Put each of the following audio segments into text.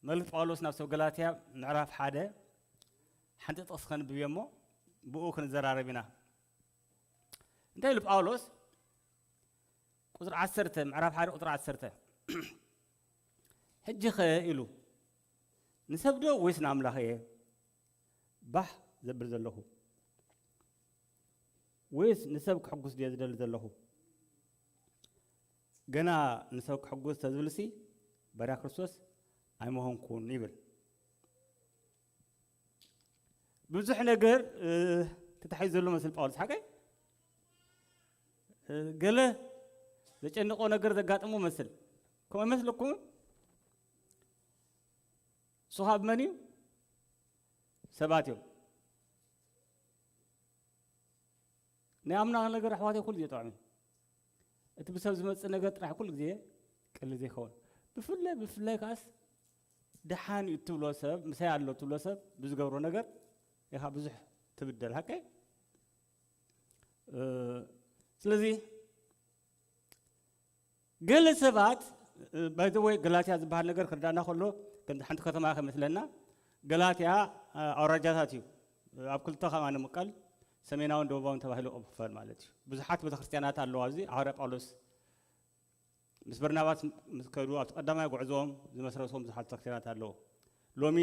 መልእኽቲ ጳውሎስ ናብ ሰብ ገላትያ ምዕራፍ ሓደ ሓንቲ ጥቕሲ ከንብብ እየ እሞ ብኡ ክንዘራረብ ኢና። እንታይ ኢሉ ጳውሎስ? ቁፅሪ ዓሰርተ፣ ምዕራፍ ሓደ ቁፅሪ ዓሰርተ። ሕጂ ኸ ኢሉ፣ ንሰብ ዶ ወይስ ንኣምላኽ እየ ባህ ዘብል ዘለኹ? ወይስ ንሰብ ክሕጉስ ድየ ዝደሊ ዘለኹ? ገና ንሰብ ክሕጉስ ተዝብልሲ ባርያ ክርስቶስ ኣይምኾንኩን ይብል። ብዙሕ ነገር ተታሒዙ ዘሎ መስል ጳውሎስ ሓቀይ። ገለ ዘጨንቆ ነገር ዘጋጥሞ መስል ከምኡ ይመስለኩም? እሱ ካብ መን እዩ? ሰባት እዮም። ናይ ኣምላኽ ነገር ኣሕዋተይ ኩሉ ግዜ ጥዑም እዩ። እቲ ብሰብ ዝመጽእ ነገር ጥራሕ ኩሉ ግዜ ቀሊል ዘይኸውን፣ ብፍላይ ብፍላይ ከኣስ ደሓን እዩ እትብሎ ሰብ፣ ምሳይ ኣሎ እትብሎ ሰብ ብዝገብሮ ነገር ኢኻ ብዙሕ ትብደል። ሓቀይ? ስለዚ ገለ ሰባት ባይዘወይ ገላትያ ዝበሃል ነገር ክርዳእና ከሎ ከምዚ ሓንቲ ከተማ ከመስለና። ገላትያ ኣውራጃታት እዩ። ኣብ ክልተ ከማ ንምቀል፣ ሰሜናውን ደቡባውን ተባሂሉ ክፈል ማለት እዩ። ብዙሓት ቤተክርስትያናት ኣለዋ። እዚ ሃዋርያ ጳውሎስ ምስ በርናባስ ምስ ከዱ ኣብቲ ቀዳማይ ጉዕዞም ዝመስረቶም ብዙሓት ቤተክርስትያናት ኣለዎ። ሎሚ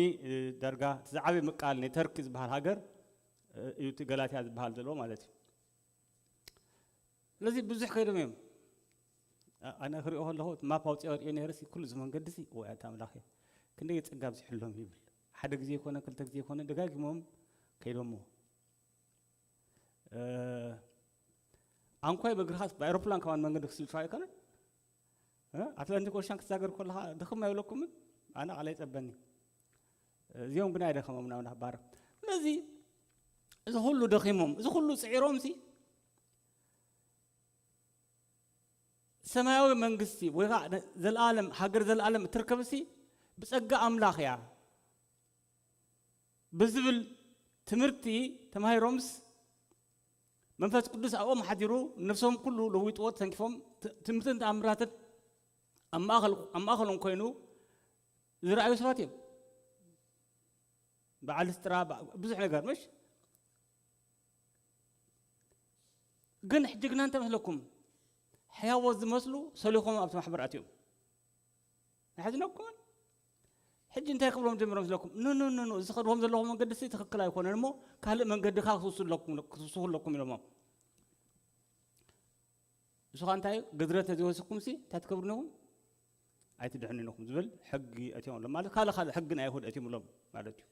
ዳርጋ እቲ ዝዓበየ ምቃል ናይ ተርኪ ዝበሃል ሃገር እዩ እቲ ገላትያ ዝበሃል ዘለዎ ማለት እዩ። ስለዚ ብዙሕ ከይዶም እዮም። ኣነ ክሪኦ ከለኹ እቲ ማፕ ኣውፅኦ ሪኦ ነይረ ሲ ኩሉ እዚ መንገዲ ሲ ወይ ኣታ ኣምላኽ ክንደይ ጸጋ ኣብዚሕሎም ይብል። ሓደ ግዜ ይኮነ ክልተ ግዜ ይኮነ ደጋጊሞም ከይዶሞ። ኣንኳይ በእግርኻስ ብኣይሮፕላን ከማን መንገዲ ክስልፋ ኣይኮነን። ኣትላንቲክ ኦሻን ክትሳገር ከለኻ ድኽም ኣይብለኩምን? ኣነ ቃል ኣይጸበኒ። እዚኦም ግን ኣይደኸሞም ናብ ናባር። ስለዚ እዚ ኩሉ ደኺሞም፣ እዚ ኩሉ ጽዒሮም ሲ ሰማያዊ መንግስቲ ወይ ከዓ ዘለኣለም ሃገር ዘለኣለም እትርከብሲ ብጸጋ ኣምላኽ እያ ብዝብል ትምህርቲ ተማሂሮምስ መንፈስ ቅዱስ ኣብኦም ሓዲሩ ነፍሶም ኩሉ ለዊጥዎ ተሰንኪፎም ትምህርትን ተኣምራትን ኣብ ማእኸሎም ኮይኑ ዝረኣዩ ሰባት እዮም። በዓል ስጥራ ብዙሕ ነገር ምሽ ግን ሕጂ ግና እንተ መስለኩም ሕያዎት ዝመስሉ ሰሊኾም ኣብቲ ማሕበር ኣትዮም ኣይሓዝነኩምን። ሕጂ እንታይ ክብሎም ጀምሮም ስለኩም ኑ ኑ ኑ ኑ እዚ ከድዎም ዘለኹም መንገዲ ሲ ትኽክል ኣይኮነን እሞ ካልእ መንገዲ ካ ክትውስለኩም ክትውስኹለኩም ኢሎሞም። ንሱ ኸ እንታይ ግድረት ተዘይወስኩም ሲ እንታይ ትከብሩ ነኹም ኣይትድሕኑ ነኹም ዝብል ሕጊ ኣትዮም ኣሎ ማለት ካልእ ካልእ ሕጊ ናይ ኣይሁድ ኣትዮም ኣሎም ማለት እዩ።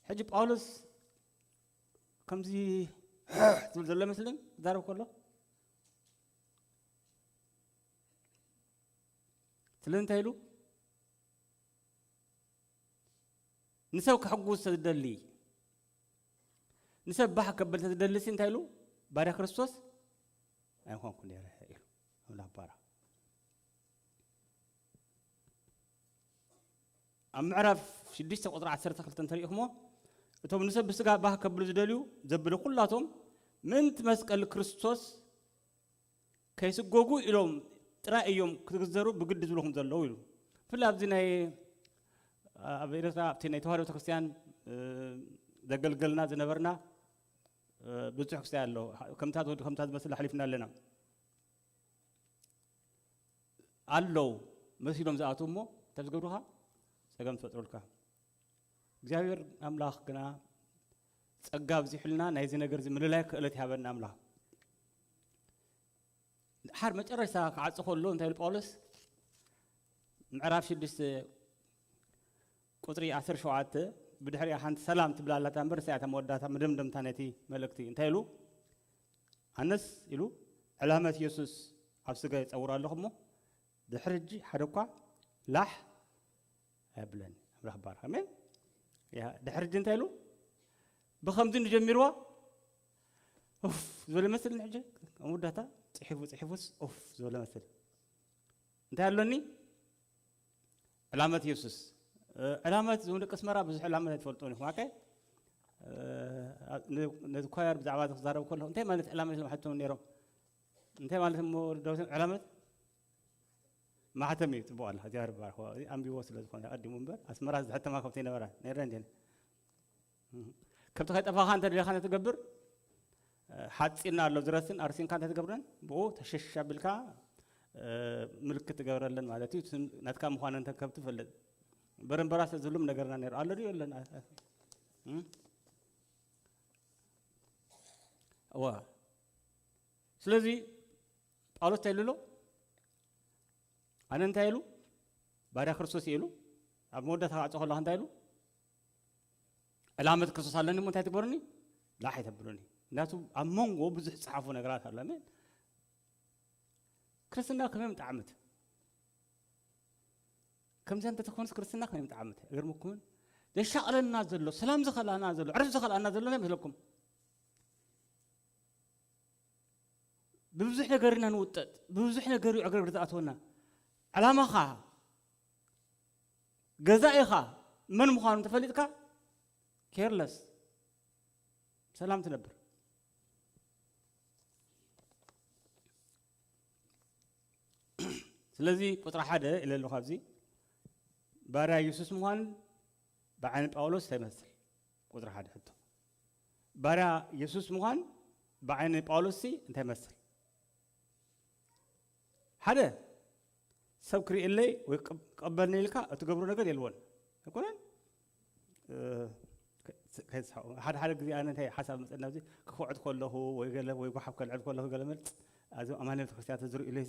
ሕጂ ጳውሎስ ከምዚ ዝብል ዘሎ መስልን ክዛረብ ከሎ ስለ እንታይ ኢሉ ንሰብ ክሕጉስ ተዝደሊ ንሰብ ባህ ከብል ተዝደሊ ሲ እንታይ ኢሉ ባርያ ክርስቶስ ኣይኮንኩ ነረ ኢሉ ኣምላኽ ባራ ኣብ ምዕራፍ ሽዱሽተ ቁፅሪ ዓሰርተ ክልተ እንተሪኢኹሞ እቶም ንሰብ ብስጋ ባህ ከብሉ ዝደልዩ ዘብሉ ኩላቶም ምእንቲ መስቀል ክርስቶስ ከይስጎጉ ኢሎም ጥራይ እዮም ክትግዘሩ ብግዲ ዝብልኹም ዘለዉ ኢሉ። ብፍላይ ኣብዚ ናይ ኣብ ኤርትራ ኣብቲ ናይ ተዋህዶ ቤተክርስትያን ዘገልገልና ዝነበርና ብዙሕ ክስታይ ኣሎ። ከምታት ወዲ ከምታት ዝመስል ኣሕሊፍና ኣለና ኣለዉ መሲሎም ዝኣትዉ እሞ እንታይ ዝገብሩኻ ፀገም ትፈጥሩልካ። እግዚኣብሔር ኣምላኽ ግና ጸጋ ኣብዚሑልና ናይዚ ነገር እዚ ምልላይ ክእለት ይሃበና ኣምላኽ። ሓር መጨረሽታ ክዓጽ ከሎ እንታይ ኢሉ ጳውሎስ ምዕራፍ ሽዱሽተ ቁጽሪ ዓሰርተ ሸውዓተ ብድሕሪኣ ሓንቲ ሰላም ትብል ኣላታ እምበር ንሳያ እታ መወዳእታ መደምደምታ ነቲ መልእክቲ እንታይ ኢሉ ኣነስ ኢሉ ዕላመት የሱስ ኣብ ስጋ ይጸውር ኣለኹ እሞ ድሕሪ ሕጂ ሓደ እኳ ላሕ ኣይብለን ኣምላኽ ባርክ ኣሜን። ድሕሪ ሕጂ እንታይ ኢሉ ብኸምዚ ንጀሚርዋ ኡፍ ዝበለ መስል ንሕጂ መወዳእታ ፅሒፉ ፅሒፉስ ኡፍ ዝበለ መስል እንታይ ኣሎኒ ዕላመት የሱስ ዕላመት ዝም ደቂ ኣስመራ ብዙሕ ዕላመት ኣይትፈልጡን ኢኹም ኣከ ነዚ ኳየር ብዛዕባ ክዛረብ ከለኹ እንታይ ማለት ዕላመት ኢሎም ሓቶም ነይሮም እንታይ ማለት እሞ ዳዊት ዕላመት ማሕተም እዩ ጽቡቕ ኣላ እግዚኣብሔር ባርኮ ኣንቢዎ ስለ ዝኾነ ኣዲሙ እምበር ኣስመራ ዝሕተማ ከብቲ ነበራ ነረ እንዴ ከብቲ ከይጠፋኻ እንተ ደሊኻ ትገብር ሓጺና ኣሎ ዝረስን ኣርሲንካ እንተ ትገብረን ብኡ ተሸሽ ኣቢልካ ምልክት ትገብረለን ማለት እዩ። ናትካ ምዃነ እንተ ከብቲ ፈልጥ በረንበራ ስለ ዝብሉም ነገርና ነይሩ ኣሎ ድዩ የለን። እዋ ስለዚ ጳውሎስ እንታይ ኢሉ ኣሎ? ኣነ እንታይ ኢሉ? ባርያ ክርስቶስ ኢሉ ኣብ መወዳእታ ክዓጾ ከለኻ እንታይ ኢሉ? ዕላመት ክርስቶስ ኣለኒ እሞ እንታይ ትግበሩኒ? ላሕ ኣይተብሉኒ። ምክንያቱ ኣብ መንጎ ብዙሕ ዝጸሓፎ ነገራት ኣሎ። ኣሜን። ክርስትና ከመይ ምጣዕምት? ከምዚ እንተተኾንስ ክርስትና ከመይ ምጣዕምት? እገርመኩምን ዘሻቕለና ዘሎ፣ ሰላም ዝኸላና ዘሎ፣ ዕረፍ ዝኸላና ዘሎ እንታይ መስለኩም? ብብዙሕ ነገር ኢና ንውጠጥ፣ ብብዙሕ ነገር እዩ ዕግርግር ዝኣትወና። ዕላማኻ ገዛኢኻ መን ምዃኑ ተፈሊጥካ ኬርለስ ሰላም ትነብር። ስለዚ ቁፅሪ ሓደ ኢለ ኣለኹ ኣብዚ ባርያ የሱስ ምዃን ብዓይኒ ጳውሎስ እንታይ ይመስል? ቁፅሪ ሓደ ሕቶ ባርያ የሱስ ምዃን ብዓይኒ ጳውሎስ ሲ እንታይ ይመስል? ሓደ ሰብ ክርእየለይ ወይ ክቀበልኒ ኢልካ እትገብሮ ነገር የልቦን ኣይኮነን። ሓደ ሓደ ግዜ ኣነ እንታይ ሓሳብ መፀና ኣብዚ ክፍዕት ከለኹ ወይ ገለ ወይ ጓሓፍ ከልዕል ከለኹ ገለ መል ኣዞም ኣማኒ ቤተክርስትያን ተዝርእዩለይ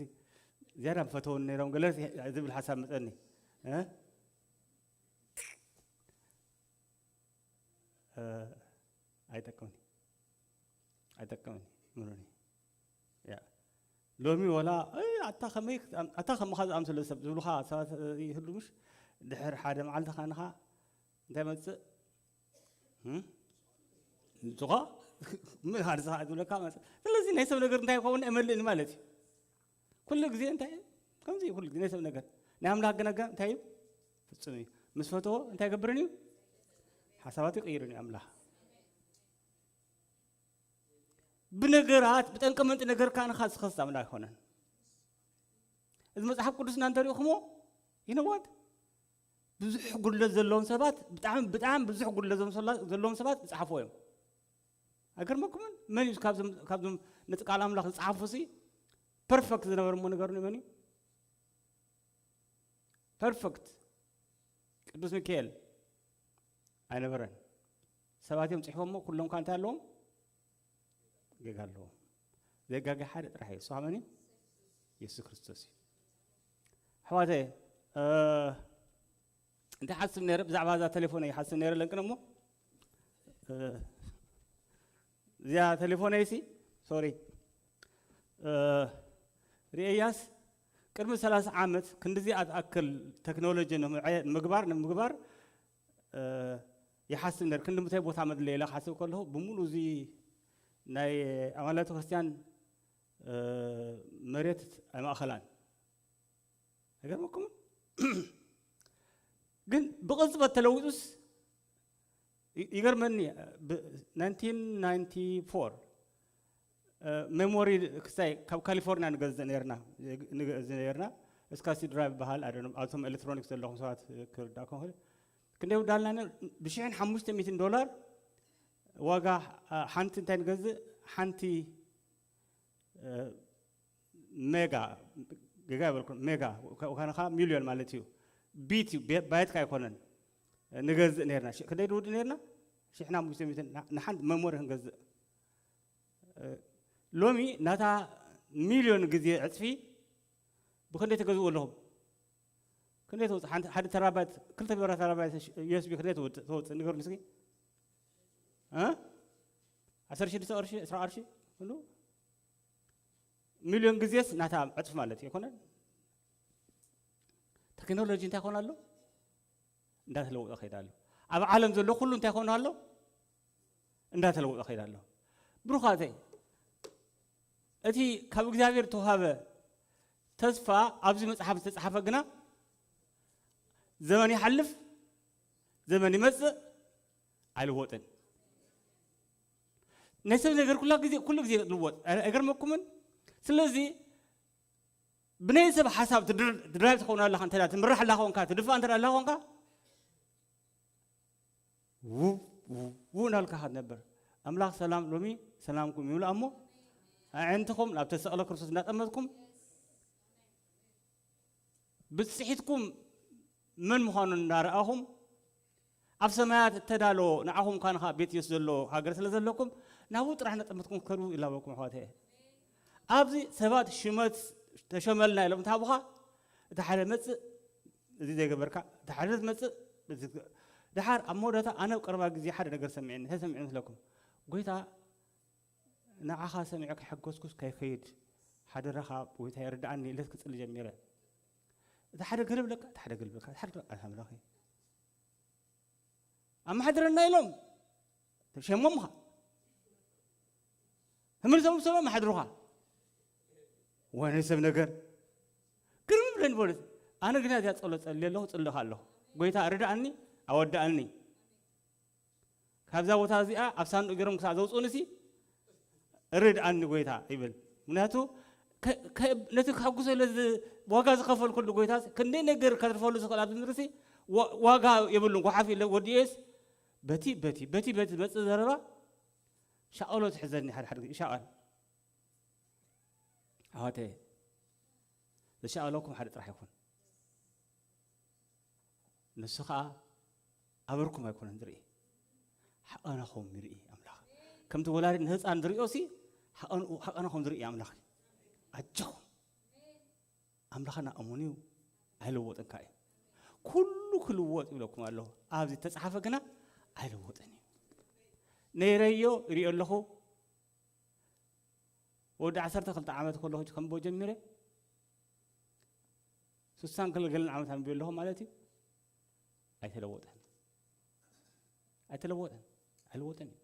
ዝያዳ ምፈተውን ነይሮም ገለ ዝብል ሓሳብ መፀኒ። ኣይጠቅምን ኣይጠቅምን ምኑኒ ያ ሎሚ ወላ ኣታ ከመይ ኣታ ከምኻ ዝኣምሰለ ሰብ ዝብሉኻ ሰባት ይህሉ ምሽ ድሕር ሓደ መዓልቲ ካንኻ እንታይ መፅእ ንፅኻ ምልካ ንስኻ ዝብለካ መፅእ ስለዚ ናይ ሰብ ነገር እንታይ ይኸውን ኣይመልእን ማለት እዩ ኩሉ ግዜ እንታይ እዩ ከምዚ እዩ ኩሉ ግዜ ናይ ሰብ ነገር ናይ ኣምላኽ ገነገ እንታይ እዩ ፍጹም እዩ ምስ ፈትዎ እንታይ ይገብርን እዩ ሓሳባት ይቕይርን እዩ ኣምላኽ ብነገራት ብጠንቀ መንጢ ነገር ከዓ ንኻ ዝኸስ ኣምላኽ ኣይኮነን እዚ መፅሓፍ ቅዱስና እንተሪእኹሞ ይነዋት ብዙሕ ጉድለት ዘለዎም ሰባት ብጣዕሚ ብጣዕሚ ብዙሕ ጉድለት ዘለዎም ሰባት ዝፀሓፎ እዮም ኣይገርመኩምን መን እዩ ካብዞም ነቲ ቃል ኣምላኽ ዝፀሓፉ ሲ ፐርፈክት ዝነበረ እሞ ነገሩ መን እዩ ፐርፈክት ቅዱስ ሚካኤል ኣይነበረን ሰባት እዮም ፅሕፎሞ ኩሎም ካ እንታይ ኣለዎም ጌጋ ኣለዎም ዘጋገ ሓደ ጥራሕ እዩ እሱ መን እዩ የሱስ ክርስቶስ እዩ ኣሕዋተ እንታይ ሓስብ ነረ ብዛዕባ እዛ ቴሌፎን ይሓስብ ነረ ለንቅን እሞ እዚኣ ቴሌፎነይ ሲ ሶሪ ርእያስ ቅድሚ ሰላሳ ዓመት ክንድዚኣ ትኣክል ቴክኖሎጂ ንምግባር ንምግባር ይሓስብ ነር ክንዲ ምታይ ቦታ መድለ ኢለ ክሓስብ ከለኹ ብምሉእ እዚ ናይ ኣማላቱ ክርስቲያን መሬት ኣይማእኸላን ኣይገርመኩምን ግን ብቕፅበት ተለዊጡስ ይገርመኒ ብ1994 ሜሞሪ ክስታይ ካብ ካሊፎርኒያ ንገዝእ ነርና ንገዝእ ነርና እስካሲ ድራይቭ በሃል ኣቶም ኤሌክትሮኒክስ ዘለኹም ሰባት ክርዳእኩም ክእል ክንደይ ውዳልና ብሽሕን ሓሙሽተ ሚትን ዶላር ዋጋ ሓንቲ እንታይ ንገዝእ ሓንቲ ሜጋ ጌጋ ይበልኩ ሜጋ ከነኻ ሚልዮን ማለት እዩ ቢት እዩ ባየትካ ኣይኮነን ንገዝእ ነርና ክንደይ ንውድእ ነርና ሽሕና ኣምስተ ሚእትን ንሓንቲ መሞሪ ክንገዝእ ሎሚ ናታ ሚልዮን ግዜ ዕፅፊ ብክንደይ ትገዝኡ ኣለኹም ክንደይ ትወፅእ ሓደ ተራባይት ክልተ ሚራ ተራባይት ዩስቢ ክንደይ ትወፅእ ንገሩ ንስኪ ዓሰርተ ሽዱሽተ ቅርሺ ዕስራ ቅርሺ ኩሉ ሚልዮን ግዜስ ናታ ዕፅፍ ማለት እዩ ኣይኮነን ቴክኖሎጂ እንታይ ይኮን ኣሎ እንዳተለወጠ ከይዳ ኣሎ ኣብ ዓለም ዘሎ ኩሉ እንታይ ይኮን ኣሎ እንዳተለወጠ ከይዳ ኣሎ ብሩኻተይ እቲ ካብ እግዚኣብሔር ተዋሃበ ተስፋ ኣብዚ መፅሓፍ ዝተፅሓፈ ግና ዘመን ይሓልፍ ዘመን ይመፅእ ኣይልወጥን ናይ ሰብ ነገር ኩላ ግዜ ኩሉ ግዜ ልወጥ ኣይገርመኩምን ስለዚ ብናይ ሰብ ሓሳብ ትድር-፣ ትድራይቭ ትኸውን ኣለኻ፣ እንተ ትምራሕ ኣለኻ ኮንካ፣ ትድፋእ እንተ ኣለኻ ኮንካ፣ ውው፣ ውው፣ ውው እናልካ ኢኻ ትነብር። ኣምላኽ ሰላም ሎሚ ሰላምኩም ይምልኣ እሞ፣ ኣዕንትኹም ናብ ተሰቕለ ክርስቶስ እንዳጠመትኩም፣ ብጽሒትኩም መን ምዃኑ እንዳረኣኹም፣ ኣብ ሰማያት እተዳለዎ ንዓኹም ካንኻ ቤት ኢየሱስ ዘለዎ ሃገር ስለ ዘለኩም፣ ናብኡ ጥራሕ እንዳጠመትኩም ክትከዱ ይላበኩም ኣሕዋተየ። ኣብዚ ሰባት ሽመት ተሸመልና ኢሎም እንተሃቡኻ፣ እቲ ሓደ መጽእ፣ እዚ ዘይገበርካ፣ እቲ ሓደ መጽእ፣ እዚ፣ ደሓር ኣብ መወዳእታ ኣነ ኣብ ቀረባ ግዜ ሓደ ነገር ሰሚዐኒ፣ እንታይ ሰሚዐኒ መስለኩም? ጎይታ፣ ንዓኻ ሰሚዐ ከይሓገዝኩስ ከይከይድ፣ ሓደራኻ ጎይታ ይርድኣኒ ኢለ ክጽሊ ጀሚረ። እቲ ሓደ ገለ ብለካ፣ እቲ ሓደ ገለ ብለካ፣ እቲ ሓደ ገለ፣ ኣምላኸይ። ኣመሓድረና ኢሎም ተሸሞምኻ። ትምህርቶም ሰሎም ኣመሓድሩኻ። ወነ ሰብ ነገር ግርም ብለኒ በሉት። ኣነ ግና እዚኣ ጸሎት ጸልየ ኣለኹ፣ ጽልኻ ኣለኹ። ጎይታ ርድኣኒ፣ ኣወድኣኒ። ካብዛ ቦታ እዚኣ ኣብ ሳንዱቕ ገይሮም ክሳዕ ዘውፅኡንሲ ርድኣኒ ጎይታ ይብል። ምክንያቱ ከ-፣ ከ-፣ ነቲ ከሐጉሰ ኢለ ዝ-፣ ዋጋ ዝኸፈልኩሉ ጎይታ ክንደይ ነገር ከትርፈሉ ዝኽእል ኣብዚ ምድርሲ ዋ-፣ ዋጋ የብሉን። ጓሓፍ ኢለ ወዲኤስ በቲ፣ በቲ፣ በቲ፣ በቲ መጽእ ዘረባ ሻቐሎ ትሕዘኒ ሓደ ሓደ ግዜ ይሻቐል። ኣሕዋተየ፣ ዘሻቐለኩም ሓደ ጥራሕ ይኹን። ንሱ ኸኣ ኣበርኩም ኣይኮነን ዝርኢ፣ ሓቐናኹም ይርኢ ኣምላኽ። ከምቲ ወላዲ ንህፃን ዝርእዮሲ ሓቐንኡ-፣ ሓቐናኹም ዝርኢ ኣምላኽ እዩ። ኣጆኹም። ኣምላኽና እሙን እዩ፣ ኣይልወጥን ከኣ እዩ። ኩሉ ክልወጥ ይብለኩም ኣለኹ። ኣብዚ ዝተጻሕፈ ግና ኣይልወጥን እዩ። ነይረዮ ይርእዮ ኣለኹ። ወዲ ዓሰርተ ክልተ ዓመት ከለኹ ከንብቦ ጀሚረ፣ ስሳን ገለገለን ዓመት ኣንብቤ ኣለኹ ማለት እዩ። ኣይተለወጠን። ኣይተለወጠን። ኣይልወጥን እዩ።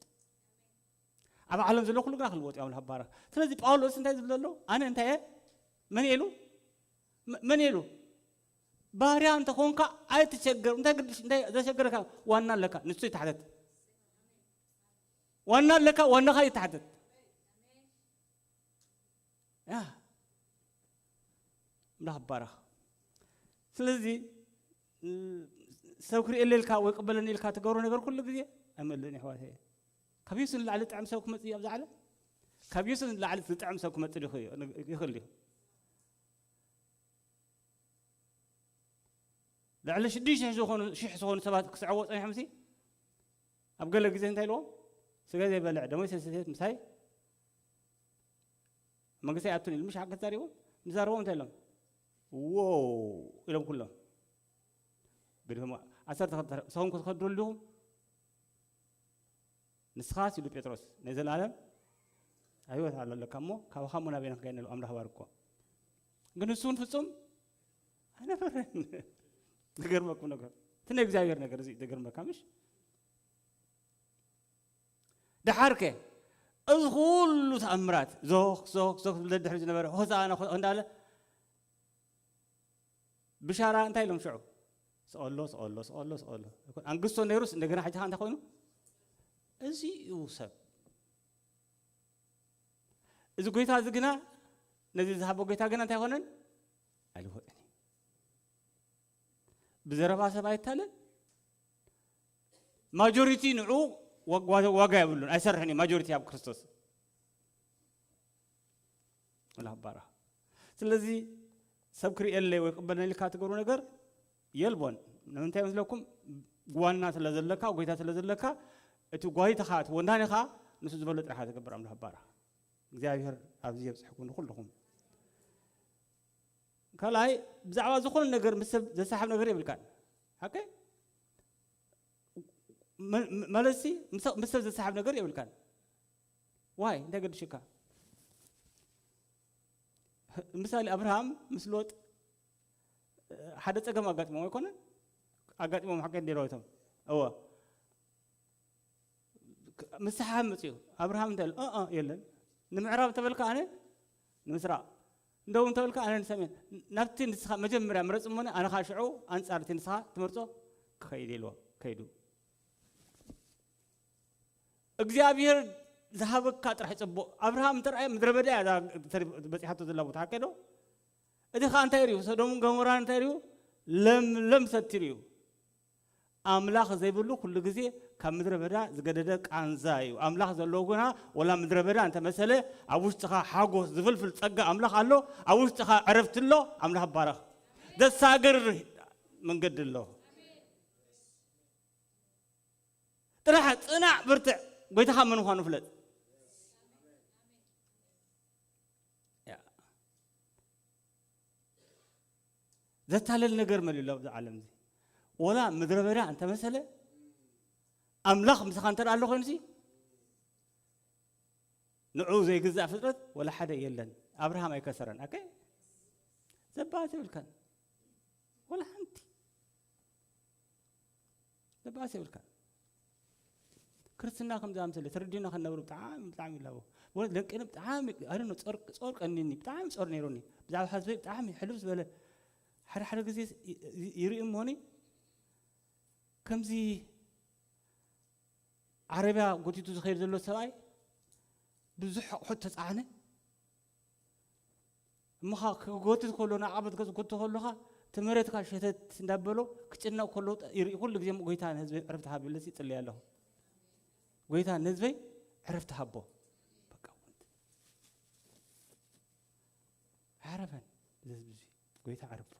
ኣብ ዓለም ዘሎ ኩሉ ግና ክልወጥ እዩ፣ ኣምላኽ ይባረኽ። ስለዚ ጳውሎስ እንታይ ዝብል ዘሎ? ኣነ እንታይ እየ? መን እየ ኢሉ? መ-፣ መን እየ ኢሉ? ባርያ እንተኾንካ ኣይትቸገር። እንታይ ግድሽ-፣ እንታይ ዘሸገረካ? ዋና ኣለካ፣ ንሱ ይተሓተት። ዋና ኣለካ፣ ዋናኻ ይተሓተት። ያ፣ ኣምላኽ ይባረኽ። ስለዚ፣ እ፣ ሰብ ክርእየለይ ኢልካ ወይ ቅበለኒ ኢልካ ትገብሮ ነገር ኩሉ ግዜ ኣይመልእን እዩ፣ ኣሕዋተየ። ካብ የሱስ ንላዕሊ ዝጥዕም ሰብ ክመጽእ እዩ ኣብዚ ዓለም? ካብ የሱስ ንላዕሊ ዝጥዕም ሰብ ክመጽእ ይኽእል፣ ይኽእል ድዩ? ልዕሊ ሽዱሽተ ሽሕ ዝኾኑ፣ ሽሕ ዝኾኑ ሰባት ክስዕዎ ጸኒሖምሲ፣ ኣብ ገለ ግዜ እንታይ ኢልዎም? ስጋ ዘይበልዕ ደመይ ዘይሰትየት ምሳይ መንግስቲ ኣይኣቱን ኢሉ ምሽ ሓቂ ተዛሪቦም? ንዛረቦም እንታይ ኢሎም? ዎው ኢሎም ኩሎም። ግድም ዓሰርተ ክልተ ሰኹም ክትኸዱ ኣለኹም። ንስኻስ ኢሉ ጴጥሮስ፣ ናይ ዘለኣለም ህይወት ኣሎ ኣለካ እሞ፣ ካብኻ እሞ ናበይ ንኽንከይድ ንብል፣ ኣምላኽ ባርኮ። ግን ንሱ እውን ፍጹም ኣይነበረን። ዝገርመኩም ነገር፣ እቲ ናይ እግዚኣብሔር ነገር እዚ እዩ ዘገርመካ፣ ምሽ? ደሓርከ፣ እዚ ኩሉ ተኣምራት፣ ዞኽ፣ ዞኽ፣ ዞኽ ዝብል ደድሕሪ ዝነበረ፣ ሆሳዕና፣ ሆ-፣ እንዳለ፣ ብሻራ እንታይ ኢሎም ሽዑ? ስቐሎ፣ ስቐሎ፣ ስቐሎ፣ ስቐሎ። ኣይኮን-፣ ኣንግስቶ ነይሩስ እንደገና ሕጂ ኸኣ እንታይ ኮይኑ? እዚ እዩ ሰብ። እዚ ጎይታ እዚ ግና፣ ነዚ ዝሃቦ ጎይታ ግና እንታይ ኣይኮነን? ኣይልወጥን እዩ። ብዘረባ ሰብ ኣይታለል። ማጆሪቲ ንዑ ዋጋ፣ ዋጋ የብሉን፣ ኣይሰርሕን እዩ ማጆሪቲ ኣብ ክርስቶስ። ኣምላኽ ይባረኽ። ስለዚ ሰብ ክርእየለይ ወይ ክቕበለኒ ኢልካ ትገብሮ ነገር የልቦን። ንምንታይ መስለኩም? ዋና ስለ ዘለካ፣ ጎይታ ስለ ዘለካ፣ እቲ ጓይታኻ፣ እቲ ወናኒኻ ንሱ ዝበሎ ጥራሕ ትገብር። ኣምላኽ ይባረኽ። እግዚኣብሔር ኣብዚ የብጽሕኩም ንኹልኹም። ካልኣይ፣ ብዛዕባ ዝኾነ ነገር ምስ ሰብ ዘሰሓብ ነገር የብልካን። ሓቀይ? መ-፣ መ-፣ ማለትሲ ምስ፣ ምስ ሰብ ዘሰሓብ ነገር የብልካን። ዋይ፣ እንታይ ገድሽካ? ምሳሌ፣ ኣብርሃም ምስ ሎጥ ሓደ ጸገም ኣጋጢሞም ኣይኮነን? ኣጋጢሞም ሓቀይ እንዴ ሎቶም? እወ። ክ-፣ ምስሓብ መጽኡ። ኣብርሃም እንታይ ኢሉ? እ፣ እ፣ የለን። ንምዕራብ እንተበልካ ኣነ ንምስራቕ፣ ንደቡብ እንተበልካ ኣነ ንሰሜን። ናብቲ ንስኻ መጀመርያ ምረጽ እሞኒ፣ ኣነ ኸኣ ሽዑ ኣንጻር እቲ ንስኻ ትመርጾ ክኸይድ ኢልዎ ከይዱ። እግዚኣብሔር ዝሃበካ ጥራሕ ጽቡቕ። ኣብርሃም እንተረኣየ ምድረ በዳ እያ እዛ በጺሓቶ ዘላ ቦታ፣ ሓቀይ ዶ? እቲ ኸዓ እንታይ ርዩ? ሰዶምን ገሞራን እንታይ ርዩ? ለምለም ሰቲሩ እዩ። ኣምላኽ ዘይብሉ ኩሉ ግዜ ካብ ምድረ በዳ ዝገደደ ቃንዛ እዩ። ኣምላኽ ዘለዎ ግና ወላ ምድረ በዳ እንተመሰለ፣ ኣብ ውሽጥኻ ሓጎስ ዝፍልፍል ጸጋ ኣምላኽ ኣሎ፣ ኣብ ውሽጥኻ ዕረፍቲ ኣሎ። ኣምላኽ ይባረኽ። ዘሳግር መንገዲ ኣሎ። ጥራሕ ጽናዕ፣ ብርትዕ። ጎይታኻ መን ምዃኑ ፍለጥ። ያ። ዘታለል ነገር መሊኡ ኣሎ ኣብዚ ዓለም እዚ። ወላ ምድረ በዳ እንተመሰለ፣ ኣምላኽ ምሳኻ እንተ ደኣ ኣሎ ኮይኑሲ፣ ንዑ ዘይግዛእ ፍጥረት ወላ ሓደ የለን። ኣብርሃም ኣይከሰረን። ኣከ ዘባእስ የብልካን። ወላ ሓንቲ ዘባእስ የብልካን። ክርስትና ከምዚ ኣምሰለ ተረዲና ከነብሩ ብጣዕሚ፣ ብጣዕሚ ይላቦ። ወለት ደንቀነ ብጣዕሚ፣ ኣይ ዶንት ኖ፣ ጾር፣ ጾር ቀኒኒ፣ ብጣዕሚ ጾር ነይሩኒ። ብዛዕባ ህዝበይ ብጣዕሚ ሕልፍ ዝበለ፣ ሓደ ሓደ ግዜ ይ-፣ ይ-፣ ይርኢ እሞኒ፣ ከምዚ ዓረብያ ጎቲቱ ዝኸይድ ዘሎ ሰብኣይ ብዙሕ ኣቑሑት ተጻዕነ። እሞ ኸ-፣ ክጎትት ከሎ፣ ንዓቐበት ገጽ ክጎትቶ ከሎ ኸ፣ እቲ መሬት ከ ሸተት እንዳበሎ ክጭነቕ ከሎ ይርኢ። ኩሉ ግዜ እሞ፣ "ጎይታ፣ ንህዝበይ ዕረፍቲ ሃብ" ኢለ ይጽልይ ኣለኹ። "ጎይታ፣ ንህዝበይ ዕረፍቲ ሃቦ።" በቃ፣ ኣዕረፈን እዚ ህዝቢ እዚ፣ ጎይታ ዕረፎ።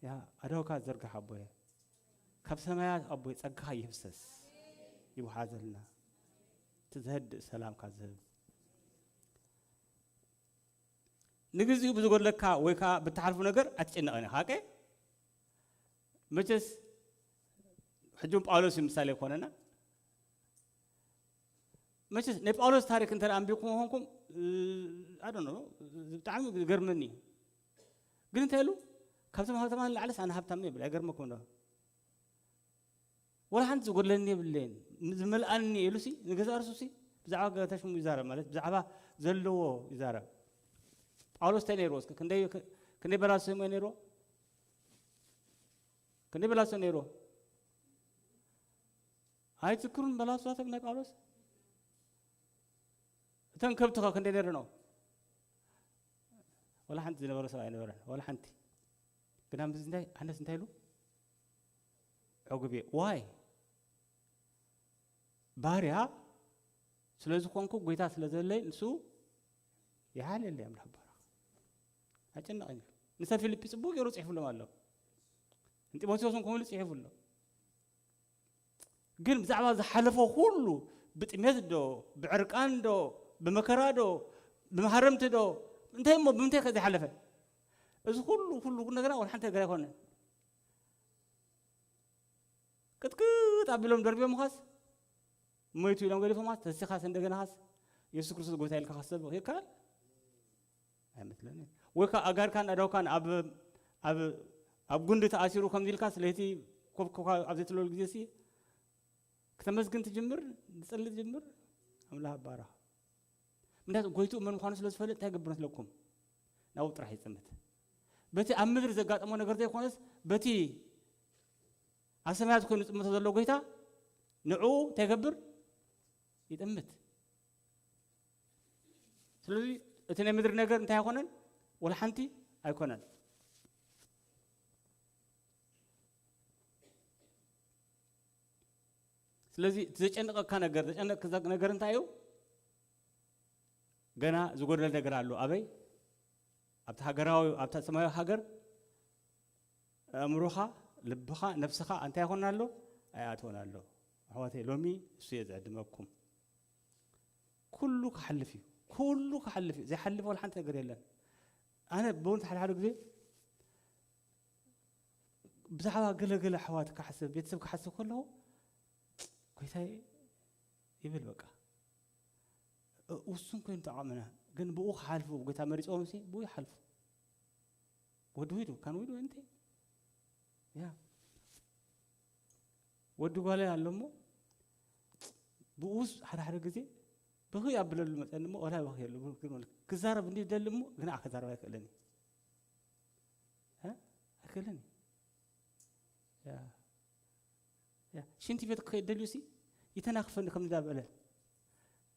ያ ኣእዳውካ ዘርግሕ ኣቦየ፣ ካብ ሰማያት ኣቦይ ጸጋኻ ይፍሰስ፣ ይውሓዘልና። እቲ ዘህድእ ሰላምካ ዝህብ። ንግዚኡ ብዝጎድለካ ወይ ከኣ ብትሓልፎ ነገር ኣይትጨነቕን ኢኻ። ኦኬ? መቸስ ሕጂ እውን ጳውሎስ እዩ ምሳሌ ይኮነና። መቸስ ናይ ጳውሎስ ታሪክ እንተ ደኣ ኣንቢብኩም ኮንኩም፣ እ፣ I don't know፣ ብጣዕሚ ይገርመኒ እዩ። ግን እንታይ ኢሉ? "ካብቶም ሃብታማት ንላዕለስ ኣነ ሃብታም እየ" ይብል። ኣይገርመኩም ዶ? "ወላ ሓንቲ ዝጎድለኒ የብለይን፣ ዝመልኣኒ" ኢሉ ሲ፣ ንገዛእ ርእሱ ሲ፣ ብዛዕባ ገታ ሽሙ ይዛረብ፣ ማለት ብዛዕባ ዘለዎ ይዛረብ። ጳውሎስ እንታይ ነይርዎ እስከ? ክንደይ፣ ክንደይ በላሶ ነይርዎ? ክንደይ በላሶ ነይርዎ? ኣይትዝክሩን በላሶታት ናይ ጳውሎስ? እተን ከብቲ ኸ ክንደይ ነይረንኦ? ወላ ሓንቲ ዝነበሮ ሰብ ኣይነበረን፣ ወላ ሓንቲ። ግና ምስዚ እንታይ፣ ኣነስ እንታይ ኢሉ? ዕጉብ እየ። ዋይ? ባርያ ስለ ዝኾንኩ፣ ጎይታ ስለ ዘለይ፣ ንሱ ይሓልየለይ፣ ኣምላኽ ይባረኽ። ኣይጨነቕን እዩ። ንሰብ ፊልጲ ጽቡቕ ገይሩ ጽሒፉሎም ኣሎ። ንጢሞቴዎስ እውን ከምኡ ኢሉ ጽሒፉ ኣሎ። ግን ብዛዕባ ዝሓለፎ ኩሉ፣ ብጥሜት ዶ፣ ብዕርቃን ዶ፣ ብመከራ ዶ፣ ብመሃረምቲ ዶ፣ እንታይ እሞ ብምንታይ ከ ዘይሓለፈ? እዚ ኩሉ፣ ኩሉ፣ ኩሉ ነገርና ወላ ሓንቲ ነገር ኣይኮነን። ቅጥቅጥ ኣቢሎም ደርቢዮምኻስ፣ ሞይቱ ኢሎም ገዲፎምኻስ፣ ተሲኻስ እንደገናኻስ፣ የሱስ ክርስቶስ ጎይታ ኢልካ ክትሰብኽ ይከኣል? ኣይመስለንን። ወይ ከኣ ኣጋርካን ኣእዳውካን ኣብ፣ ኣብ፣ ኣብ ጉንዲ ተኣሲሩ ከምዚ ኢልካስ፣ ለይቲ ኮፍ ኮፍ ኣብ ዘይትብለሉ ግዜሲ፣ ክተመስግን ትጅምር፣ ትጽሊ ትጅምር፣ ኣምላኽ ይባረኽ። ምክንያቱ ጎይትኡ መን ምዃኑ ስለ ዝፈልጥ እንታይ ይገብር መስለኩም? ናብኡ ጥራሕ ይጥምት። በቲ ኣብ ምድሪ ዘጋጠሞ ነገር ዘይኮነስ፣ በቲ ኣብ ሰማያት ኮይኑ ዝጥምቶ ዘሎ ጎይታ ንዕኡ እንታይ ይገብር? ይጥምት። ስለዚ እቲ ናይ ምድሪ ነገር እንታይ ኣይኮነን? ወላ ሓንቲ ኣይኮነን። ስለዚ እቲ ዘጨንቐካ ነገር፣ ዘጨንቐካ ነገር እንታይ እዩ? ገና ዝጎደለ ነገር ኣሎ። ኣበይ? ኣብቲ ሃገራዊ፣ ኣብታ ሰማያዊ ሃገር ኣእምሮኻ፣ ልብኻ፣ ነፍስኻ እንታይ ይኾን ኣሎ? ኣይኣትወን ኣሎ። ኣሕዋተይ፣ ሎሚ እሱ እየ ዝዕድመኩም። ኩሉ ክሓልፍ እዩ። ኩሉ ክሓልፍ እዩ። ዘይሓልፍ ወላ ሓንቲ ነገር የለን። ኣነ ብእውነት ሓደ ሓደ ግዜ ብዛዕባ ገለገለ ኣሕዋት ክሓስብ፣ ቤተሰብ ክሓስብ ከለኹ፣ "ጎይታዬ" ይብል በቃ። እ-፣ ውሱን ኮይኑ ተቓመና፣ ግን ብኡ ክሓልፉ፣ ጎይታ መሪጽዎም ሲ፣ ብኡ ይሓልፉ። What do we do? Can we do anything? ያ። ወዲ ጓለይ ኣሎ እሞ፣ ብኡስ ሓደ ሓደ ግዜ ብኽይ ኣብለሉ መጠን እሞ፣ ወላ ብኽይ የሉ፣ ብኽይ ክዛረብ እንዲ ደሊ እሞ፣ ግን ክዛረብ ኣይክእልን እዩ። እ? ኣይክእልን እዩ። ያ። ያ። ሽንቲ ቤት ክኸይድ ደልዩ ሲ፣ ይተናኽፈኒ ከም እንዳበለ።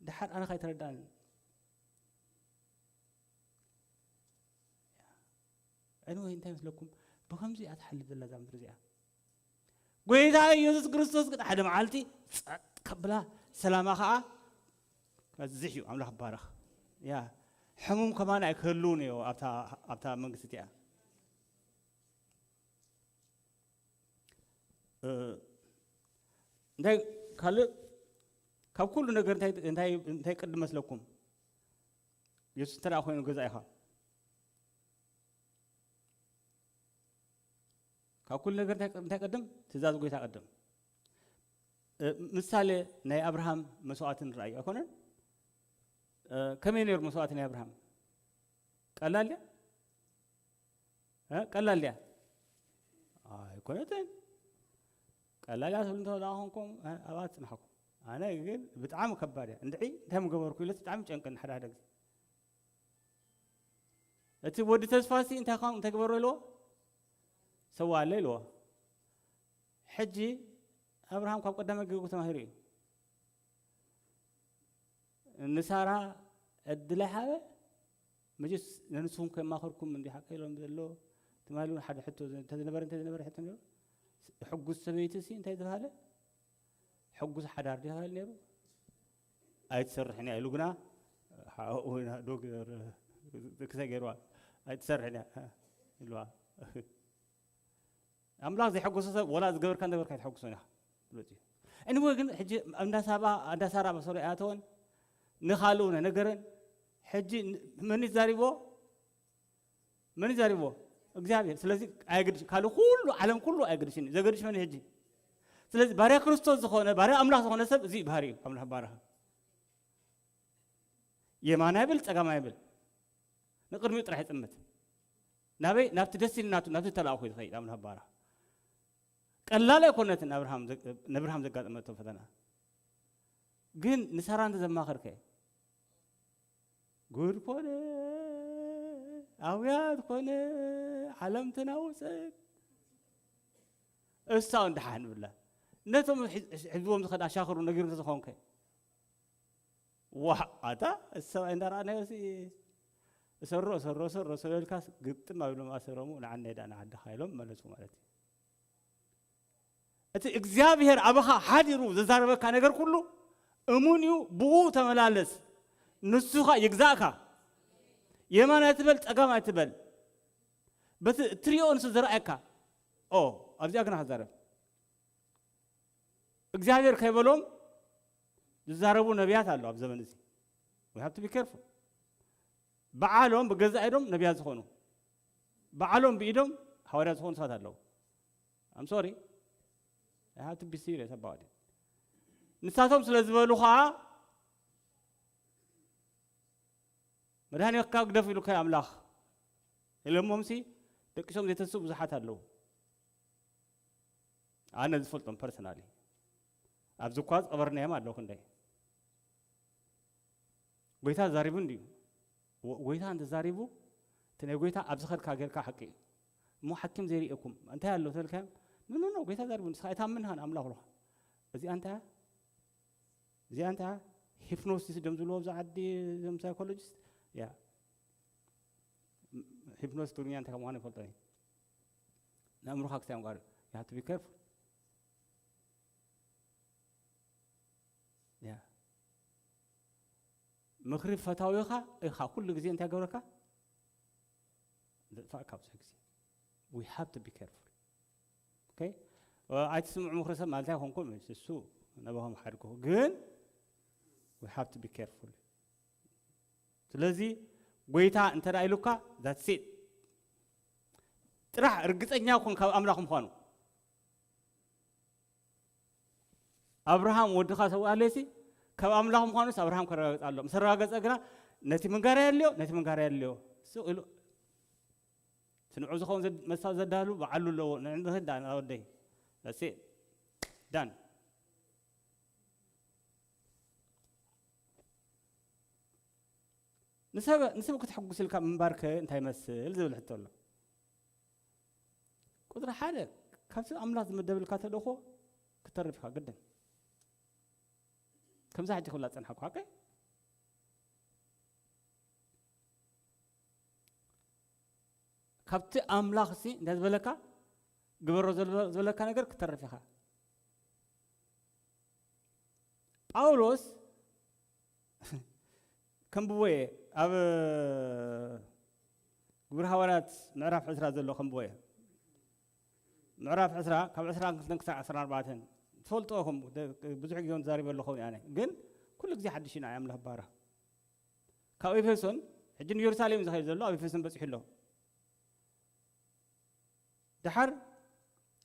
ደሓር ኣነ ካይተረዳእኒ። Anyway እንታይ መስለኩም? ብኸምዚ እያ ትሓልፍ ዘላ እዛ ምድሪ እዚኣ። ጎይታ ኢየሱስ ክርስቶስ ግን ሓደ መዓልቲ ጸጥ ከብላ፣ ሰላማ ኸዓ ከዝሕ እዩ። ኣምላኽ ይባረኽ። ያ ሕሙም ከማን ኣይክህልውን እዩ ኣብታ ኣብታ መንግስቲ እቲኣ። እ፣ እንታይ ካልእ ካብ ኩሉ ነገር እንታይ እንታይ እንታይ ቅድም መስለኩም? የሱስ እንተ ደኣ ኮይኑ ገዛኢኻ ካብ ኩሉ ነገር እንታይ እንታይ ቅድም? ትእዛዝ ጎይታ ቅድም። እ፣ ምሳሌ ናይ ኣብርሃም መስዋእቲ ንርኣዩ ኣይኮነን? እ፣ ከመይ ነይሩ መስዋእቲ ናይ ኣብርሃም? ቀላል ድያ? እ፣ ቀላል ድያ? ኣይኮነትን። ቀላል እያ ትብሉ እንተ ደኣ ኾንኩም፣ እ፣ ኣብኣ ትጽናሕኩም። ኣነ ግን ብጣዕሚ ከባድ እያ። እንድዒ እንታይ ምገበርኩ ኢለስ ብጣዕሚ ጨንቀኒ ሓደ ሓደ ግዜ። እቲ ወዲ ተስፋሲ እንታይ ኻን እንታይ ግበሮ ኢልዎ? ሰዋለ ኢልዎ። ሕጂ ኣብርሃም ካብ ቀዳማይ ገይሩ ተማሂሩ እዩ። ንሳራ ዕድል ኣይሃበ። መቸስ ንንስኹም ከማኸርኩም እንዲ ሓቀ ኢሎም ዘሎ ትማሊ እውን ሓደ ሕቶ እንተዝነበረ እንተዝነበረ ሕቶ ነይሩ። ሕጉስ ሰበይቲ ሲ እንታይ ዝበሃለ? ሕጉስ ሓዳር ድዩ ዝበሃል ነይሩ? ኣይትሰርሕን እያ ኢሉ ግና ሓኡ ዶ ክሳይ ገይርዋ። ኣይትሰርሕን እያ ኢልዋ። ኣምላኽ ዘይሐጎሶ ሰብ ወላ ዝገበርካ እንደበርካ ኣይትሐጉሶን ኢኻ። ፍሉጥ እዩ። Anyway ግን ሕጂ እንዳሳባ እንዳሳራ መሰሎ ኣይኣተወን። ንኻልኡ ነገረን። ሕጂ መን ይዛሪቦ? መን ይዛሪቦ? እግዚኣብሔር። ስለዚ ኣየግድሽ ካልእ ኩሉ ዓለም ኩሉ ኣየግድሽን እዩ። ዘገድሽ መን እዩ ሕጂ? ስለዚ ባርያ ክርስቶስ ዝኾነ ባርያ ኣምላኽ ዝኾነ ሰብ እዚ ባህሪ እዩ። ኣምላኽ ባረኸ። የማን ኣይብል ጸጋም ኣይብል ንቅድሚኡ ጥራሕ ይጥምት። ናበይ ናብቲ ደስ ኢልናቱ ናብቲ ተላእኮ እዩ ዝኸይድ። ኣምላኽ ባረኸ። ቀላል ኣይኮነትን ኣብርሃም ዘ- ንኣብርሃም ዘጋጠመቶ ፈተና። ግን ንሳራ እንተ ዘማኸርከ ጉድ ኮነ፣ ኣውያት ኮነ፣ ዓለም ተናወጸት። እሳ እውን ደሓን ብላ ነቶም ሒዝ- ሒዝዎም ዝኸድ ኣሻኽሩ ነጊሩ እንተዝኾንከ ዋ ኣታ እቲ ሰብኣይ እንዳረኣናዮ ሲ እሰሮ እሰሮ እሰሮ ሰበልካስ ግጥም ኣቢሎም ኣሰረሙ። ንዓናይ ዳ ንዓድኻ ኢሎም መለሱ ማለት እዩ። እቲ እግዚኣብሔር ኣባኻ ሓዲሩ ዝዛረበካ ነገር ኩሉ እሙን እዩ። ብኡ ተመላለስ፣ ንሱኻ ይግዛእካ። የማን ኣይትበል፣ ጸጋም ኣይትበል። በቲ እትሪኦ ንሱ ዝረኣየካ። ኦ ኣብዚኣ ግና ክዛረብ እግዚኣብሔር ከይበሎም ዝዛረቡ ነቢያት ኣለዉ ኣብ ዘመን እዚ። We have to be careful። በዓሎም ብገዛእ ኢዶም ነቢያት ዝኾኑ፣ በዓሎም ብኢዶም ሃዋርያት ዝኾኑ ሰባት ኣለዉ። I'm sorry, I have to be serious about it። ንሳቶም ስለ ዝበሉ ኸዓ መድሃኒትካ ግደፍ ኢሉካ ኣምላኽ ኢሎሞምሲ ደቂሶም ዘይተስኡ ብዙሓት ኣለዉ። ኣነ ዝፈልጦም ፐርሰናሊ ኣብዚ እኳ ዝቐበርናዮም ኣለዉ ክንደይ። ጎይታ ዛሪቡ እንድዩ። ጎይታ እንተዛሪቡ እቲ ናይ ጎይታ ኣብ ዝኸድካ ጌርካ ሓቂ እዩ። እሞ ሓኪም ዘይርእየኩም እንታይ ኣሎ ተልካዮም? ኖ ኖ ጎይታ ዛሪቡ ንስኻ ኣይታምን ሃን ኣምላኽ ብሎኻ። እዚኣ እንታይ እዚኣ እንታይ ሂፕኖሲስ ደም ዝብልዎ ኣብዚ ዓዲ ዞም ሳይኮሎጂስት ያ ሂፕኖስ ትግርኛ እንታይ ከምዃኑ ይፈልጦ እዩ። ንኣእምሮኻ ክስታይ ምቋር you have to be careful። ያ ምኽሪ ፈታዊኻ ኢኻ ኩሉ ግዜ እንታይ ገብረካ ዘጥፋእካ ብዙሕ ግዜ። We have to be careful. Okay? ኣይትስምዑ ምኽሪ ሰብ ማለት ኣይኮንኩም እሱ ነባኹም ሓድኩ ግን we have to be careful። ስለዚ ጎይታ እንተ ኢሉካ that's it። ጥራሕ ርግፀኛ ኩን ካብ ኣምላኽ ምዃኑ። ኣብርሃም ወድኻ ሰውኣለይሲ ካብ ኣምላኽ ምዃኑስ ኣብርሃም ከረጋግፅ ኣሎ። ምስ ኣረጋገፀ ግና ነቲ ምንጋር የድልዮ ነቲ ምንጋር የድልዮ ስቕ ኢሉ እቲ ንዑ ዝኸውን መሳ ዘዳሉ በዓሉ ኣለዎ። ንዕንድኽዳ ናወደይ that's it done። ንሰብ ንሰብ ክትሕጉስ ኢልካ ምንባርከ እንታይ ይመስል ዝብል ሕቶ ኣሎ። ቁፅሪ ሓደ ካብቲ ኣምላኽ ዝምደብልካ ተልእኾ ክተርፍ ኢኻ ግድን። ከምዛ ሕጂ ክብላ ዝፀንሓኩ ሓቀይ ካብቲ ኣምላኽ ሲ እንታይ ዝበለካ ግበሮ ዘለ- ዝበለካ ነገር ክተርፍ ኢኻ። ጳውሎስ ከምብቦ እየ ኣብ ግብሪ ሃዋርያት ምዕራፍ ዕስራ ዘሎ ከምብቦ እየ። ምዕራፍ ዕስራ ካብ ዕስራ ክልተን ክሳብ ዕስራ ኣርባዕተን ትፈልጥዎ ኢኹም። ደ- ብዙሕ ግዜ እውን ተዛሪበ ኣለኹ ኣነ፣ ግን ኩሉ ግዜ ሓድሽ ኢና ኣምላኽ ባራ ካብ ኤፌሶን ሕጂ ንኢየሩሳሌም ዝኸይድ ዘሎ ኣብ ኤፌሶን በፂሑ ኣሎ። ደሓር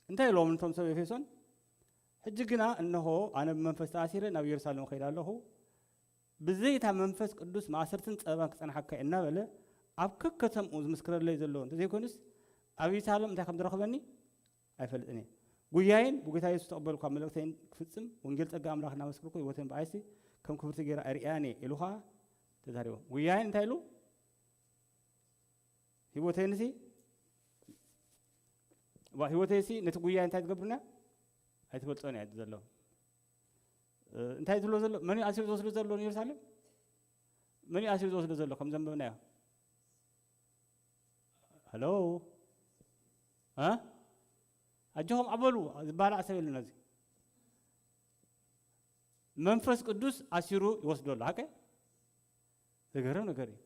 እንታይ ኢሎም ነቶም ሰብ ኤፌሶን? ሕጂ ግና እንሆ ኣነ ብመንፈስ ተኣሲረ ናብ ኢየሩሳሌም እኸይድ ኣለኹ፣ ብዘይታ መንፈስ ቅዱስ ማእሰርትን ጸበባን ክጸንሓካ እዩ እናበለ ኣብ ከከተምኡ ዝምስክረለይ ዘሎ እንተዘይኮይኑስ ኣብ ኢየሩሳሌም እንታይ ከም ዝረኽበኒ ኣይፈልጥን እየ። ጉያይን ብጎይታ የሱስ ተቐበልኳ መልእክተይን ክፍጽም ወንጌል ጸጋ ኣምላኽ እናመስክርኩ ህይወተይን ብኣይሲ ከም ክብርቲ ገይራ ኣይርእያን እየ ኢሉ ኸዓ ተዛሪቦም። ጉያይን እንታይ ኢሉ? ህይወተይንሲ ዋ ህይወተይሲ ነቲ ጉያይ እንታይ ትገብርና ኣይትፈልጦን እያ ዘሎ። እ፣ እንታይ ትብሎ ዘሎ? መን እዩ ኣሲሩ ዝወስዶ ዘሎ ንኢየሩሳሌም? መን እዩ ኣሲሩ ዝወስዶ ዘሎ? ከም ዘንበብናዮ። ሄሎ፣ እ? ኣጆኹም ዓበሉ ዝበሃል ሰብ የለን። እዚ መንፈስ ቅዱስ ኣሲሩ ይወስዶ ኣሎ። ሓቀ? ዘገርም ነገር እዩ።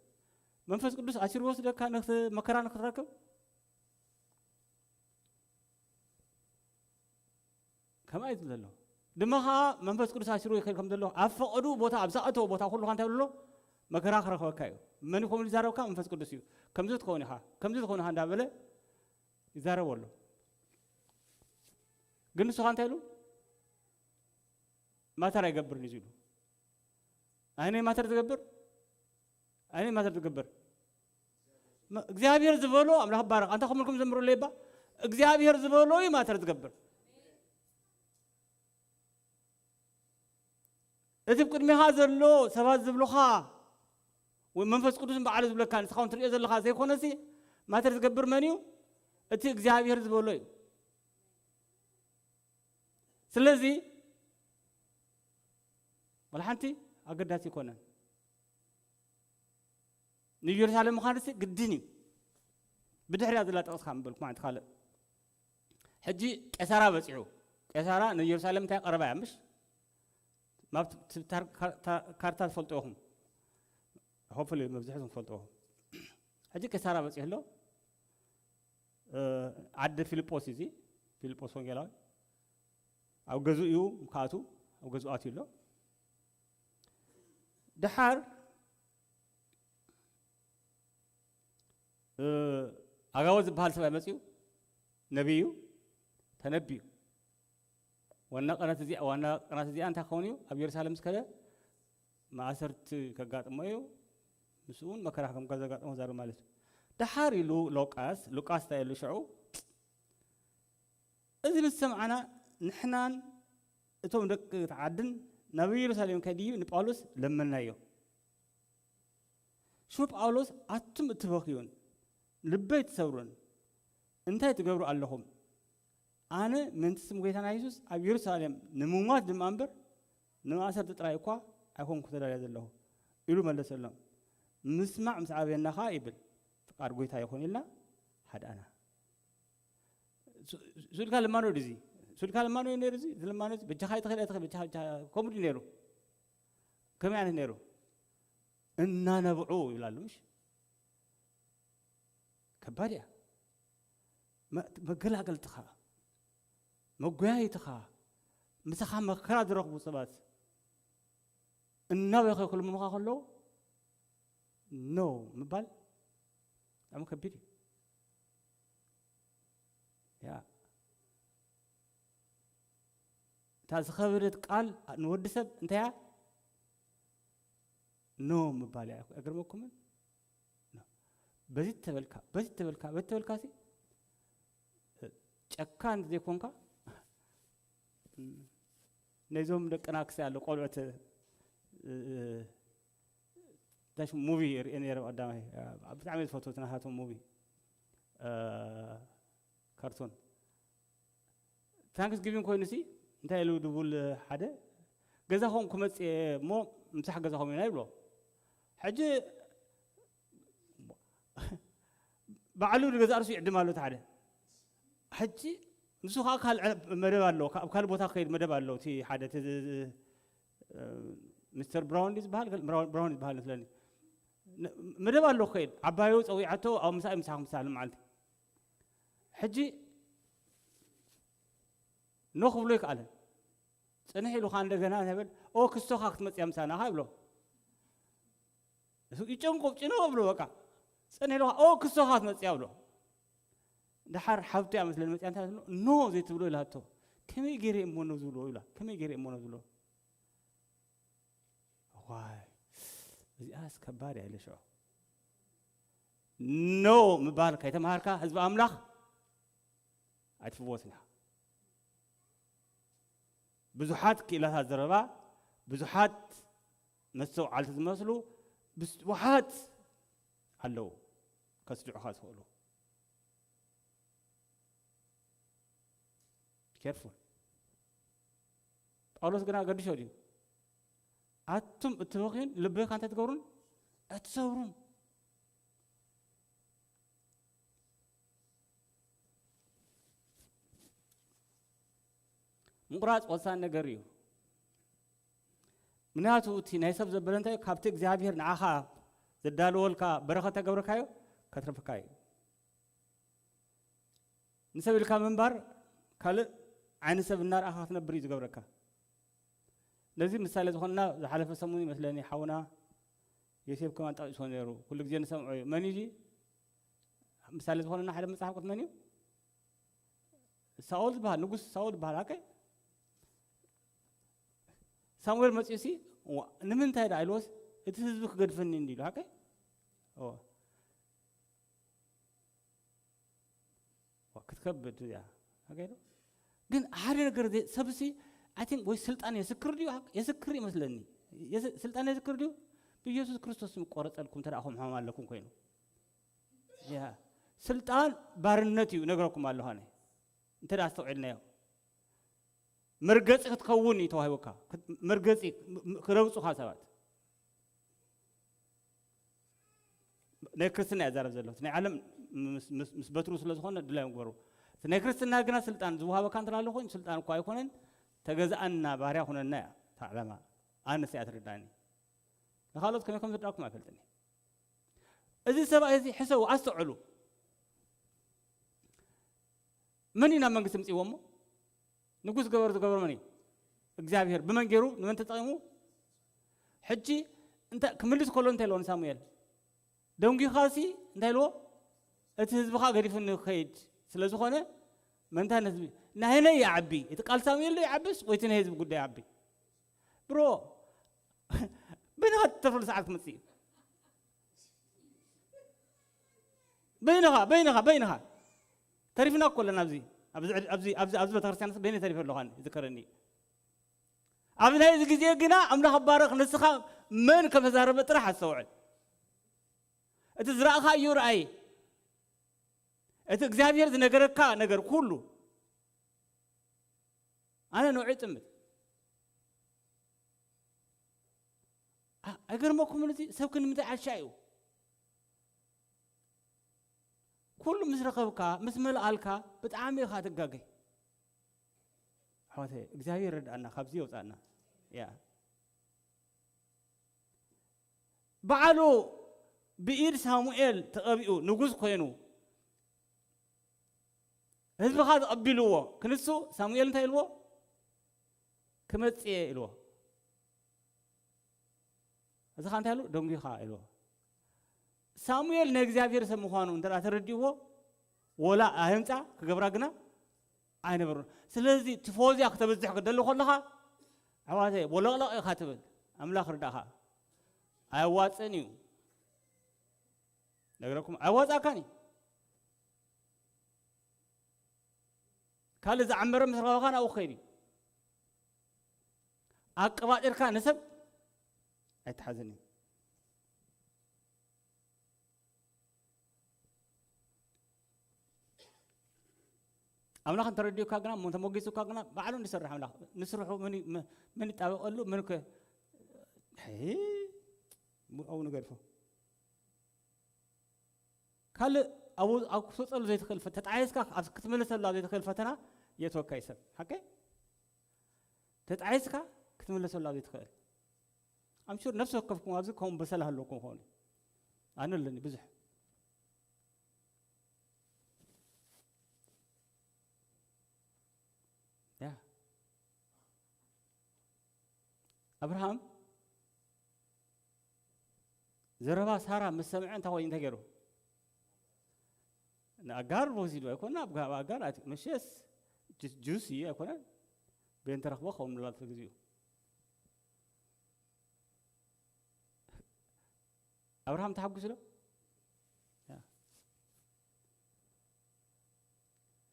መንፈስ ቅዱስ ኣሲሩ ይወስደካ ንክት- መከራ ንክትረክብ። ከምኣ እዩ ዘሎ። ድማ ኸዓ መንፈስ ቅዱስ ኣሲሩ ይኸይድ ከም ዘሎ ኣብ ፈቐዱ ቦታ ኣብ ዝኣተዎ ቦታ ኩሉ ኸ እንታይ ኣሎ? መከራ ክረኽበካ እዩ። መን እዩ ከምኡ ዝዛረብካ? መንፈስ ቅዱስ እዩ። ከምዚ ትኸውን ኢኻ፣ ከምዚ ትኸውን ኢኻ እንዳበለ ይዛረቦ ኣሎ። ግን ንሱ ኸ እንታይ ኢሉ? ማተር ኣይገብርን እዩ ኢሉ። ኣይነይ ማተር ዝገብር? ኣይነይ ማተር ዝገብር? መ- እግዚኣብሔር ዝበሎ ኣምላኽ ባረኽ። ኣንታ ከምልኩም ዘምሩለይ እባ እግዚኣብሔር ዝበሎ እዩ ማተር ዝገብር። እቲ ቅድሚኻ ዘሎ ሰባት ዝብሉኻ ወይ መንፈስ ቅዱስ በዓሉ ዝብለካ ንስኻ እውን ትሪኦ ዘለኻ ዘይኮነሲ ማተር ዝገብር መን እዩ? እቲ እግዚኣብሔር ዝበሎ እዩ። ስለዚ ወላ ሓንቲ ኣገዳሲ ኣይኮነን። ንኢየሩሳሌም ምዃንሲ ግድን እዩ። ብድሕሪያ ዘላ ጠቕስካ ምበልኩ ማለት ካልእ ሕጂ ቄሳራ በፂሑ። ቄሳራ ንኢየሩሳሌም እንታይ ቀረባ እያ ምሽ? ማብ ት- ት- ታር- ካር- ታ- ካርታ ትፈልጡ ኢኹም። ሆፕፉሊ መብዝሕትኩም ትፈልጥዎ። ሕጂ ቄሳራ በፂሑ ኣሎ። እ፣ ዓዲ ፊልጶስ እዩ እዚ። ፊልጶስ ወንጌላዊ ኣብ ገዝኡ እዩ ክኣቱ፣ ኣብ ገዝኡ ኣትዩ ኣሎ። ደሓር እ፣ ኣጋቦ ዝበሃል ሰብኣይ መፅዩ ነቢይ እዩ፣ ተነቢዩ። ዋና ቀናት እዚኣ ዋና ቀናት እዚኣ እንታይ ክኸውን እዩ? ኣብ ኢየሩሳሌም ዝከደ ማእሰርቲ ከጋጥሞ እዩ። ምስኡ እውን መከራ ከም ዘጋጥሞ ዛሩ ማለት እዩ። ደሓር ኢሉ ሉቃስ ሉቃስ እንታይ ኢሉ ሽዑ? እዚ ምስ ሰምዓና ንሕናን እቶም ደቂ ዓድን ናብ ኢየሩሳሌም ከድዩ ንጳውሎስ ለመናዮ። ሽዑ ጳውሎስ ኣቱም እትበኽዩን ልበይ ትሰብሩን እንታይ ትገብሩ ኣለኹም? ኣነ ምእንቲ ስም ጎይታና የሱስ ኣብ የሩሳሌም ንምሟት ድማ እምበር ንማእሰርቲ ጥራይ እኳ ኣይኮንኩ ተዳልያ ዘለኹ ኢሉ መለሰሎም። ምስማዕ ምስ ዓበየና ኸዓ ይብል ፍቃድ ጎይታ ይኹን ኢልና ሓድኣና። ሱልካ ለማኖ ድዚ ሱልካ ለማኖ ነይሩ እዚ ዝለማኖ በጃኻ ይትኽእል ኣይትኽእል በጃኻ ከምኡ ድዩ ነይሩ? ከመይ ዓይነት ነይሩ? እናነብዑ ይብላሉ ምሽ ከባድ እያ። መ- መገላገልትኻ መጓያይትኻ ምሳኻ መከራ ዝረኽቡ ሰባት እናበኸ ክልምኑኻ ከለዉ ኖ ምባል ብጣዕሚ ከቢድ እዩ። ያ እታ ዝኸበደት ቃል ንወዲ ሰብ እንታይ እያ? ኖ ምባል እያ። ኣይገርመኩምን? ኖ። በዚ ተበልካ በዚ ተበልካ በዚ ተበልካ ሲ ጨካን ዘይኮንካ ነዞም ደቅና ክሳይ ኣሎ ቆልዑት ታሽ ሙቪ ሪኤ ነይረ ቀዳማይ ብጣዕሚ ዝፈትዎ ናሃቶም ሙቪ ካርቶን ታንክስ ጊቪንግ ኮይኑ ሲ እንታይ ኢሉ ድቡል ሓደ ገዛኹም ክመፅእ እሞ ምሳሕ ገዛኹም ኢና ይብሎ ሕጂ ባዕሉ ንገዛእ ርእሱ ይዕድም ኣሎ እቲ ሓደ። ሕጂ ንሱ ከዓ ካልእ መደብ ኣለዎ፣ ካብ ካልእ ቦታ ክኸይድ መደብ ኣለዎ። እቲ ሓደ እቲ ዝ- ዝ- እ፣ ሚስተር ብራውን ድዩ ዝበሃል? ገል- ብራውን ብራውን ዝበሃል መስለኒ። ነ- መደብ ኣለዎ ክኸይድ። ዓባዩ ጸዊዓቶ ኣብ ምሳእ ምሳኽ ምሳል መዓልቲ። ሕጂ ኖ ክብሎ ይከኣለን። ጽንሕ ኢሉ ከዓ እንደገና እንታይ በል፣ "ኦ ክስቶኻ ክትመጽያ ምሳና" ከዓ ይብሎ። እሱ ይጨንቆ፣ ጭኖ ብሎ በቃ። ጽንሕ ኢሉ ከዓ፣ "ኦ ክስቶኻ ክትመጽያ" ብሎ። ደሓር ሓብቱ እያ መስለኒ መጽያ እንታይ ትብሎ፣ "ኖ ዘይትብሎ" ኢላቶ። "ከመይ ገይረ እሞ ኖ ዝብሎ?" ይብላ። "ከመይ ገይረ እሞ ኖ ዝብሎ?" ዋይ፣ እዚኣስ ከባድ እያ ኢለ ሽዑ። ኖ ምባል ከይተምሃርካ ህዝቢ ኣምላኽ ኣይትፍወስን ኢኻ። ብዙሓት ክኢላታት ዘረባ፣ ብዙሓት መስተውዓልቲ ዝመስሉ ብዙሓት ኣለዉ ከስድዑኻ ዝኽእሉ። Careful። ጳውሎስ ግና ገድሾ ድዩ? ኣቱም እትበኽዩን ልበይካ እንታይ ትገብሩን? እትሰብሩን። ምቑራጽ ወሳኒ ነገር እዩ። ምክንያቱ እቲ ናይ ሰብ ዘበለ እንታይ እዩ? ካብቲ እግዚኣብሔር ንዓኻ ዘዳለወልካ በረኸት ተገብረካዮ ከትርፍካ እዩ። ንሰብ ኢልካ ምንባር ካልእ ዓይኒ ሰብ እናርኣኻ ክትነብር እዩ ዝገብረካ። ነዚ ምሳሌ ዝኾንና ዝሓለፈ ሰሙን ይመስለኒ ሓውና ዮሴፍ ከማን ጠቒስዎ ነይሩ። ኩሉ ግዜ ንሰምዖ እዩ። መን እዩ እዚ? ምሳሌ ዝኾነና ሓደ መጽሓፍ ቅዱስ መን እዩ? ሳኦል ዝበሃል፣ ንጉስ ሳኦል ዝበሃል፣ ኣከ? ሳሙኤል መጺኡ ሲ፣ "ዋ፣ ንምንታይ ደኣ?" ኢልዎስ፣ "እቲ ህዝቢ ክገድፈኒ እንዲ" ኢሉ፣ ኣከ? እወ። ዋ፣ ክትከብድ እያ። ኣከ ዶ? ግን ሓደ ነገር ዘ-፣ ሰብሲ፣ I think፣ ወይ ስልጣን የስክር ድዩ? የስክር ይመስለኒ። የስ-፣ ስልጣን የስክር ድዩ? ብኢየሱስ ክርስቶስ ስም ቆረጸልኩም፣ እንተ ደኣ ከምኡ ሕማም ኣለኩም ኮይኑ። ያ፣ ስልጣን ባርነት እዩ፣ ነግረኩም ኣለኹ ኣነ። እንተ ደኣ ኣስተውዒልናዮ። መርገጺ ክትከውን እዩ ተዋሂቡካ። ክት-፣ መርገጺ፣ ም-፣ ም-፣ ክረግጹኻ ሰባት። ናይ ክርስትና እያ ዛረብ ዘሎ። እቲ ናይ ዓለም ምስ፣ ምስ፣ ምስ በትሩ ስለ ዝኾነ ድላይ ምግበሩ። እቲ ናይ ክርስትና ግና ስልጣን ዝወሃበካ እንተ ኣሎ ኮይኑ፣ ስልጣን እኳ ኣይኮነን፣ ተገዛኣና፣ ባርያ ኩነና እያ እታ ዕላማ። ኣነስ እያ ትርዳኒ። ንኻልኦት ከመይ ከም ዝርዳእኩም ኣይፈልጥን እየ። እዚ ሰብኣይ እዚ ሕሰቡ፣ ኣስተውዕሉ። መን እዩ ናብ መንግስቲ ምጽእዎ እሞ? ንጉስ ገበሩ ዝገበሩ መን እዩ? እግዚኣብሔር። ብመን ገይሩ? ንመን ተጠቒሙ? ሕጂ እንተ-፣ ክምልስ ከሎ እንታይ ኢልዎ ንሳሙኤል? ደንጒኻሲ እንታይ ኢልዎ? እቲ ህዝብኻ ገዲፉኒ ክኸይድ ስለ ዝኾነ፣ መንታ ንህዝቢ፣ ናይነይ ይዓቢ? እቲ ቃል ሳሙኤል ዶ ይዓብስ ወይ እቲ ናይ ህዝቢ ጉዳይ ይዓቢ? ብሮ፣ በይንኻ ትተርፈሉ ሰዓት ክመጽእ እዩ። በይንኻ፣ በይንኻ፣ በይንኻ። ተሪፍና እኮ ኣለና ኣብዚ፣ ኣብዚ፣ ኣብዚ፣ ኣብዚ፣ ኣብዚ ቤተክርስትያን በይነይ ተሪፈ ኣለኹ ኣነ፣ ይዝከረኒ እዩ። ኣብ ናይዚ ግዜ ግና ኣምላኽ ይባረኽ፣ ንስኻ መን ከም ተዛረበ ጥራሕ ኣስተውዕል። እቲ ዝረኣኻዮ ርኣይ፣ እቲ እግዚኣብሔር ዝነገረካ ነገር ኩሉ። ኣነ ንውዒ ይጥምት። ኣ-፣ ኣይገርመኩምን? እዚ ሰብ ክንምንታይ ዓሻ እዩ? ኩሉ ምስ ረኸብካ፣ ምስ መልኣልካ፣ ብጣዕሚ ኢኻ ትጋገይ። ኣሕዋተይ፣ እግዚኣብሔር ይርድኣና፣ ካብዚ የውፅኣና። ያ። ባዕሉ ብኢድ ሳሙኤል ተቐቢኡ ንጉስ ኮይኑ፣ ህዝብኻ ተቐቢልዎ ክንሱ፣ ሳሙኤል እንታይ ኢልዎ? "ክመጽእ እየ" ኢልዎ። እዚ ኸኣ እንታይ ኢሉ? "ደንጒኻ" ኢልዎ። ሳሙኤል ናይ እግዚኣብሔር ሰብ ምዃኑ እንተ ደኣ ተረዲእዎ፣ ወላ ኣህንጻ ክገብራ ግና ኣይነበሩን። ስለዚ ቲፎዝያ ክተብዝሕ ክደሊ ከለኻ፣ ኣሕዋተይ፣ ቦለቕለቕ ኢኻ ትብል። ኣምላኽ ርዳእኻ። ኣየዋጽእን እዩ። ነግረኩም፣ ኣየዋጽኣካን እዩ። ካልእ ዝዓመረ ምስ ረኸብካ ናብኡ ክኸይድ እዩ። ኣቀባጢርካ ንሰብ ኣይትሓዝን እዩ። ኣምላኽ እንተረዲኡካ ግና፣ እሞ እንተሞጊሱካ ግና፣ ባዕሉ እንዲሰርሕ ኣምላኽ። ንስርሑ መን ይ-፣ መ-፣ መን ይጣበቐሉ? መን ከ-፣ ሄ፣ ኣብኡ ነገር ይፎ። ካልእ ኣብኡ ኣብ ክትወፀሉ ዘይትኽእል ፈ- ተጣይስካ ኣብ ክትምለሰሉ ኣብ ዘይትኽእል ፈተና የእትወካ እዩ ሰብ ሓቀ ተጣይስካ ክትምለሰሉ ኣብ ዘይትኽእል ኣምሹር ነፍሲ ወከፍኩም ኣብዚ ከምኡ በሰላ ኣለኩም ኾኑ ኣነ ኣለኒ ብዙሕ ያ ኣብርሃም ዘረባ ሳራ ምስ ሰምዐ እንታይ ኮይኑ እንታይ ገይሩ ንኣጋር ወሲዱ ኣይኮነ ኣብ ጋባ ኣጋር ኣቲ መሸስ ጁስ እዩ ኣይኮነ ቤን ተረኽቦ ኸውን ንላል ግዜኡ ኣብርሃም ተሓጉስ ዶ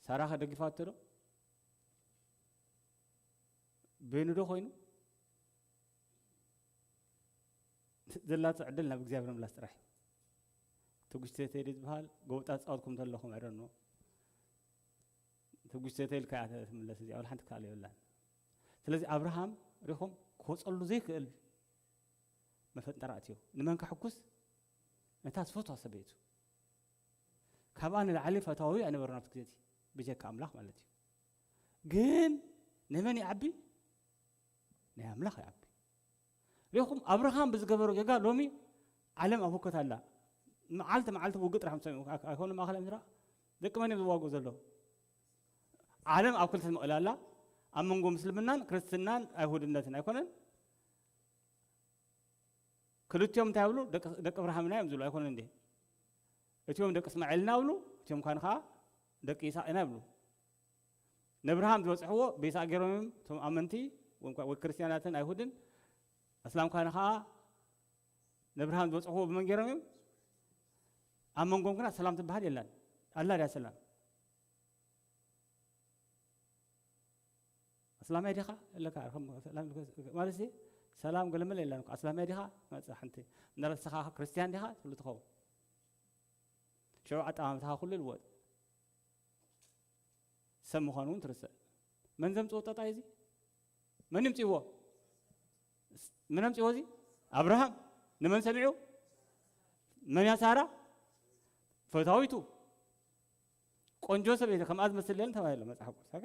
ሳራ ከደጊፋቶ ዶ ቤኑ ዶ ኮይኑ ዘላቶ ዕድል ናብ እግዚኣብሔር ምላስ ጥራሕ እዩ ትጉሽተተይ ዝበሃል ጎብጣ ፃወትኩም ተለኹም ዕረኖ ትጉሽተተይ ኢልካ ትምለስ እዚኣ ሓንቲ ካል የብላን ስለዚ ኣብርሃም ሪኹም ክወፀሉ ዘይክእል መፈንጠራ ኣትዮ ንመን ከሕጉስ ነታ ዝፈትዋ ሰበይቱ ካብኣ ንላዕሊ ፈታዊ ኣይነበረን ኣብቲ ግዜ ብጀካ ኣምላኽ ማለት እዩ ግን ንመን ይዓቢ ናይ ኣምላኽ ይዓቢ ሪኹም ኣብርሃም ብዝገበሮ ጌጋ ሎሚ ዓለም ኣብ ሁከት ኣላ መዓልቲ መዓልቲ ውግእ ጥራሕ ሰሚዑ ኣይኮነ ማእኸል ምድራ ደቂ መን እዮም ዝዋግኡ ዘለዉ ዓለም ኣብ ክልተ መቕላ ኣላ ኣብ መንጎ ምስልምናን ክርስትናን ኣይሁድነትን ኣይኮነን ክልቲኦም እንታይ ይብሉ ደቂ ኣብርሃምና እዮም ዝብሉ ኣይኮነ እንዴ እቲኦም ደቂ እስማኤልና ይብሉ እቲኦም ካን ከዓ ደቂ ይስቅ ኢና ይብሉ ነብርሃም ዝበፅሕዎ በይስቅ ገይሮም እዮም እቶም ኣመንቲ ወይ ክርስትያናትን ኣይሁድን ኣስላም ካን ከዓ ነብርሃም ዝበፅሕዎ ብመን ገይሮም እዮም ኣብ መንጎም ግና ሰላም ትበሃል የላን ኣላ ድያ ሰላም ኣስላማይ ዲኻ ኣለካ ማለት ሰላም ገለመለ የላን ኣስላማይ ዲኻ መፅእ ሓንቲ ምናልባት ስኻ ክርስትያን ዲኻ ትብሉ ትኸውን ሽዑ ኣጠማምታኻ ኩሉ ይልወጥ ሰብ ምዃኑ እውን ትርስዕ መን ዘምፅዎ ጠጣይ እዚ መን ይምፅዎ መን ኣምፅዎ እዚ ኣብርሃም ንመን ሰሚዑ መን ያሳራ ፈታዊቱ ቆንጆ ሰበይቲ ከምኣ ዝመስል የለን ተባሂሉ መፅሓፍ ቅዱስ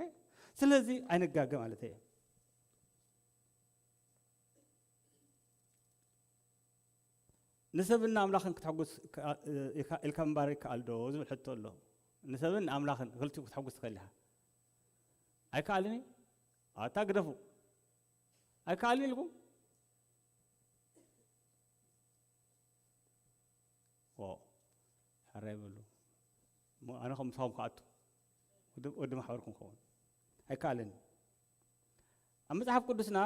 ስለዚ ኣይንጋገ ማለት እየ ንሰብን ንኣምላኽን ክትሕጉስ ኢልካ ምንባር ይከኣል ዶ ዝብል ሕቶ ኣሎ ንሰብን ንኣምላኽን ክልቲኡ ክትሕጉስ ትኽእል ኢኻ ኣይከኣልን እዩ ኣታ ግደፉ ኣይከኣልን ኢልኩም ሕራይ በሉ ኣነ ከም ምሳኹም ክኣቱ ወዲ ማሕበርኩም ከውን ኣይከኣልን ኣብ መፅሓፍ ቅዱስና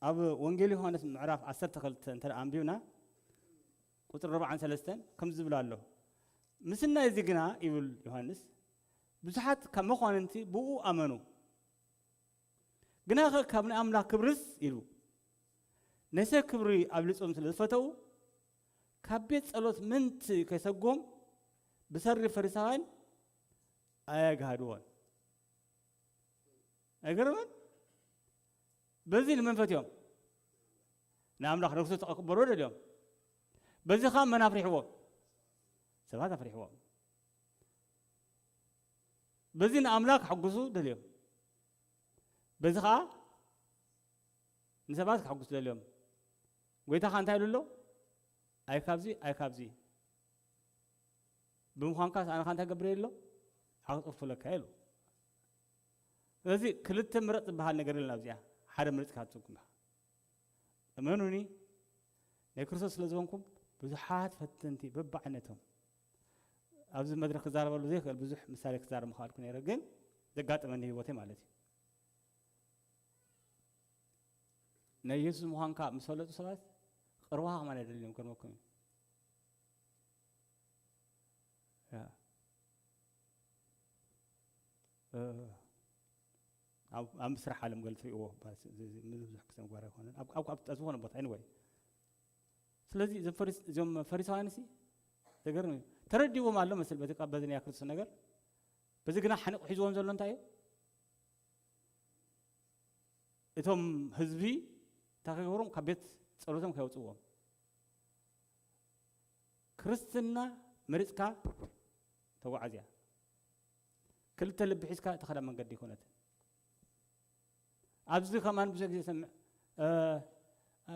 ኣብ ወንጌል ዮሃንስ ምዕራፍ ዓሰርተ ክልተ እንተ ኣንቢብና ቁፅሪ ኣርባዓን ሰለስተን ከምዚ ዝብል ኣሎ ምስናይ እዚ ግና ይብል ዮሃንስ ብዙሓት ካብ መኳንንቲ ብኡ ኣመኑ ግናኸ ካብ ናይ ኣምላኽ ክብርስ ኢሉ ናይ ሰብ ክብሪ ኣብሊጾም ስለ ዝፈተዉ ካብ ቤት ጸሎት ምንቲ ከይሰጎም ብሰሪ ፈሪሳውያን ኣየግሃድዎን። ኣይገርምን? በዚ ንመን ፈትዮም? ንኣምላኽ ነፍሱ ተቐበሎ ደልዮም። በዚ ኸዓ መን ኣፍሪሕዎም? ሰባት ኣፍሪሕዎም። በዚ ንኣምላኽ ከሐጉሱ ደልዮም። በዚ ኸዓ ንሰባት ከሐጉሱ ደልዮም። ጎይታኻ እንታይ ኢሉ ኣሎ? ኣይ ካብዚ ኣይ ካብዚ ብምዃንካስ ኣነኻ እንታይ ገብረ ኣሎ? ሓቕጥፉለካ ኢሉ። ስለዚ ክልተ ምረፅ ዝበሃል ነገር የለን ኣብዚኣ። ሓደ ምርፅካ ትኩም እመኑኒ ናይ ክርስቶስ ስለ ዝኾንኩም ብዙሓት ፈተንቲ በብዓይነቶም ኣብዚ መድረክ ክዛረበሉ ዘይክእል ብዙሕ ምሳሌ ክዛረብ ምኽኣልኩ ነይረ ግን ዘጋጠመኒ ህይወተይ ማለት እዩ ናይ የሱስ ምዃንካ ምስ ፈለጡ ሰባት ቅርባኻ ከማን ኣይደልዮም ከርመኩም እዩ ኣብ ስራሕ ዓለም ገለ ትሪእዎ ብዙሕ ክሰምጓር ኣይኮነን ኣብ ዝኾነ ቦታ ወይ ስለዚ እዞም ፈሪሳውያን ሲ ዘገርም እዩ ተረዲዎም ኣሎ መስል በዚ በዚ ናይ ክርስቶስ ነገር በዚ ግና ሓኒቑ ሒዝዎም ዘሎ እንታይ እዩ እቶም ህዝቢ እንታይ ከገብሮም ካብ ቤት ፀሎቶም ከየውፅዎም ክርስትና መሪፅካ ተጓዓዝያ። ክልተ ልቢ ሒዝካ እትኸዳ መንገዲ ይኮነትን። ኣብዚ ከማን ብዙሕ ግዜ ሰምዕ፣ እ፣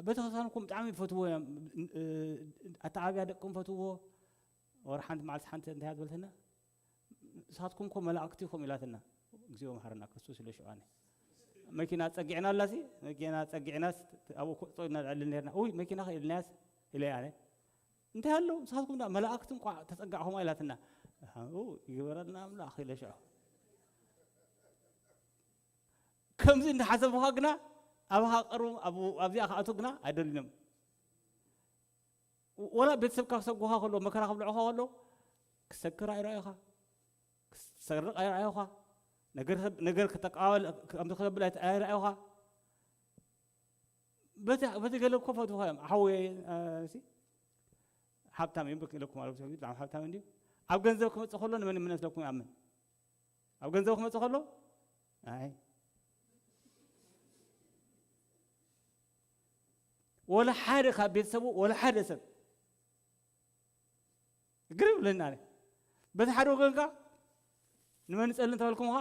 ቤተክርስትያንኩም ብጣዕሚ ይፈትዎ እዮም፣ እ፣ ኣተዓብያ ደቅም ፈትዎ። ወር ሓንቲ መዓልቲ ሓንቲ እንታይ እያ ዝበለትና? "ንስኻትኩም እኮ መላእክቲ ኢኹም" ኢላትና። እግዚኦ መሐረና ክርስቶስ ኢለ ሽዑ ኣነ። መኪና ጸጊዕና ኣላሲ፣ መኪና ጸጊዕናስ ኣብኡ ኮ-፣ ጾ-፣ ኢና ንዕልል ነርና። "ኡይ፣ መኪና ከ?" ኢልናያስ፣ ኢለ ኣነ። "እንታይ ኣሎ? ንስኻትኩም ደኣ መላእክቲ እንቋዕ ተጸጋዕኹማ" ኢላትና። "ኣሃ፣ ኡ፣ ይግበረልና ኣምላኽ" ኢለ ሽዑ። ከምዚ እንዳሓሰብኻ ግና፣ ኣብኻ ቀርቡ፣ ኣብ-፣ ኣብዚኣ ክኣትዉ ግና ኣይደልዩን እዮም። ወላ ቤተሰብካ ክሰጉኻ ከሎ፣ መከራ ክብልዑኻ ከሎ፣ ክሰክር ኣይረኣዩኻ፣ ክሰርቕ ኣይረኣዩኻ፣ ነገር ሰብ-፣ ነገር ክተቃባበል ከምዚ ክተብል ኣይት-፣ ኣይረኣዩኻ። በቲ፣ በቲ ገለ እኮ ፈትውኻ እዮም። ሓወይ፣ እ፣ ሲ፣ ሃብታም እዩ፣ ብክ ኢለኩም ኣለኩ፣ ብጣዕሚ ሃብታም እንድዩ። ኣብ ገንዘብ ክመጽእ ከሎ ንመን ይምነስለኩም ይኣምን? ኣብ ገንዘብ ክመጽእ ከሎ፣ ኣይ። ወላ ሓደ ካብ ቤተሰቡ፣ ወላ ሓደ ሰብ። ግርም ይብለኒ ኣነ። በቲ ሓደ ወገን ከኣ፣ ንመን ይጸሊ እንተበልኩምኻ?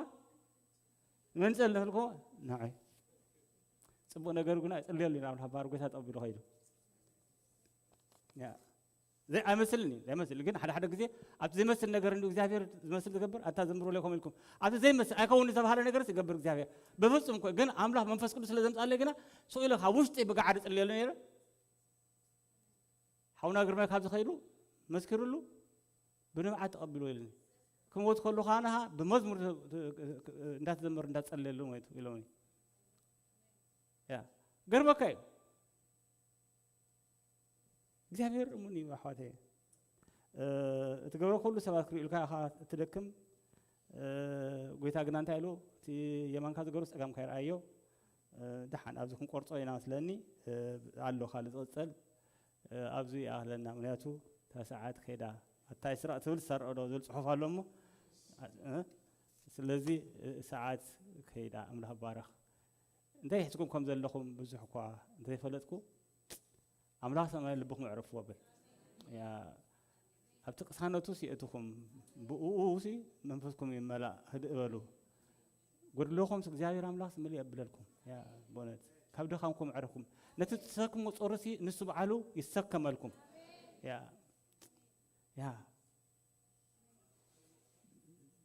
ንመን ይጸሊ እንተበልኩምኻ? ንዓይ። ጽቡቕ ነገር ግና ይጽልየሉ ኢና፣ ኣብ ሓባር ጎይታ ጠቢሉ ኸይዱ። ያ። ዘይ-፣ ኣይመስልን እዩ፣ ዘይመስል። ግን ሓደ ሓደ ግዜ ኣብቲ ዘይመስል ነገር እንዲሁ እግዚኣብሔር ዝመስል ዝገብር፣ ኣታ ዘምሩ ለይኮም ኢልኩም። ኣብቲ ዘይመስል ኣይከውን ዝተባህለ ነገርስ ይገብር እግዚኣብሔር። ብፍጹም እኮ። ግን ኣምላኽ መንፈስ ቅዱስ ስለ ዘምጻለይ ግና፣ ስቕ ኢለ ካብ ውሽጢ ብገዓድ እጽልየሉ ነይረ። ሓውና ግርማይ ካብዚ ኸይዱ መስኪሩሉ፣ ብንብዓት ተቐቢሉ ኢሉኒ። ክሞት ከሎ ኸዓ ንሃ ብመዝሙር ተ-፣ ተ-፣ እንዳተዘመሩ እንዳተጸለየሉ ማለት ኢሎምኒ። ያ፣ ገርመካ እዩ። እግዚኣብሔር እሙን እዩ ኣሕዋተየ። እ፣ እትገብሮ ኩሉ ሰባት ክርእዩልካ ኢኻ እትደክም። እ፣ ጎይታ ግና እንታይ ኢሉ? እቲ የማንካ ዝገብሮ ጸጋምካ ይርኣዮ። እ፣ ደሓን ኣብዚ ክንቆርጾ ኢና መስለኒ። እ፣ ኣሎ ካልእ ዝቕጸል። እ፣ ኣብዚ ይኣኽለና። ምኽንያቱ እታ ሰዓት ከይዳ። ኣታ ይስረቕ ትብል ትሰርቕ ዶ ዝብል ጽሑፍ ኣሎ እሞ። እ፣ ስለዚ፣ እ፣ ሰዓት ከይዳ። ኣምላኽ ይባረኽ። እንታይ ሒዝኩም ከም ዘለኹም ብዙሕ እኳ እንተይፈለጥኩ፣ ኣምላኽ ሰማይ ልብኹም ኣዕርፍዎ በል። ያ፣ ኣብቲ ቅሳነቱ ሲእትኹም፣ ብእኡ ሲ መንፈስኩም ይመላእ፣ ህድእ በሉ። ጎድለኹም ሲ እግዚኣብሔር ኣምላኽ ሲ ምልእ የብለልኩም። ያ፣ በእውነት፣ ካብ ድኻምኩም ኣዕርፍኩም። ነቲ ትሰክሞ ጾርሲ ንሱ በዓሉ ይሰከመልኩም። ያ፣ ያ።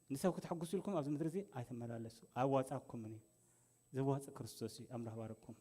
ንሰብ ክትሕግሱ ኢልኩም ኣብዚ ምድሪ እዚ ኣይትመላለሱ። ኣዋጻኩምን እዩ። ዘዋጽእ ክርስቶስ እዩ። ኣምላኽ ባረኩም።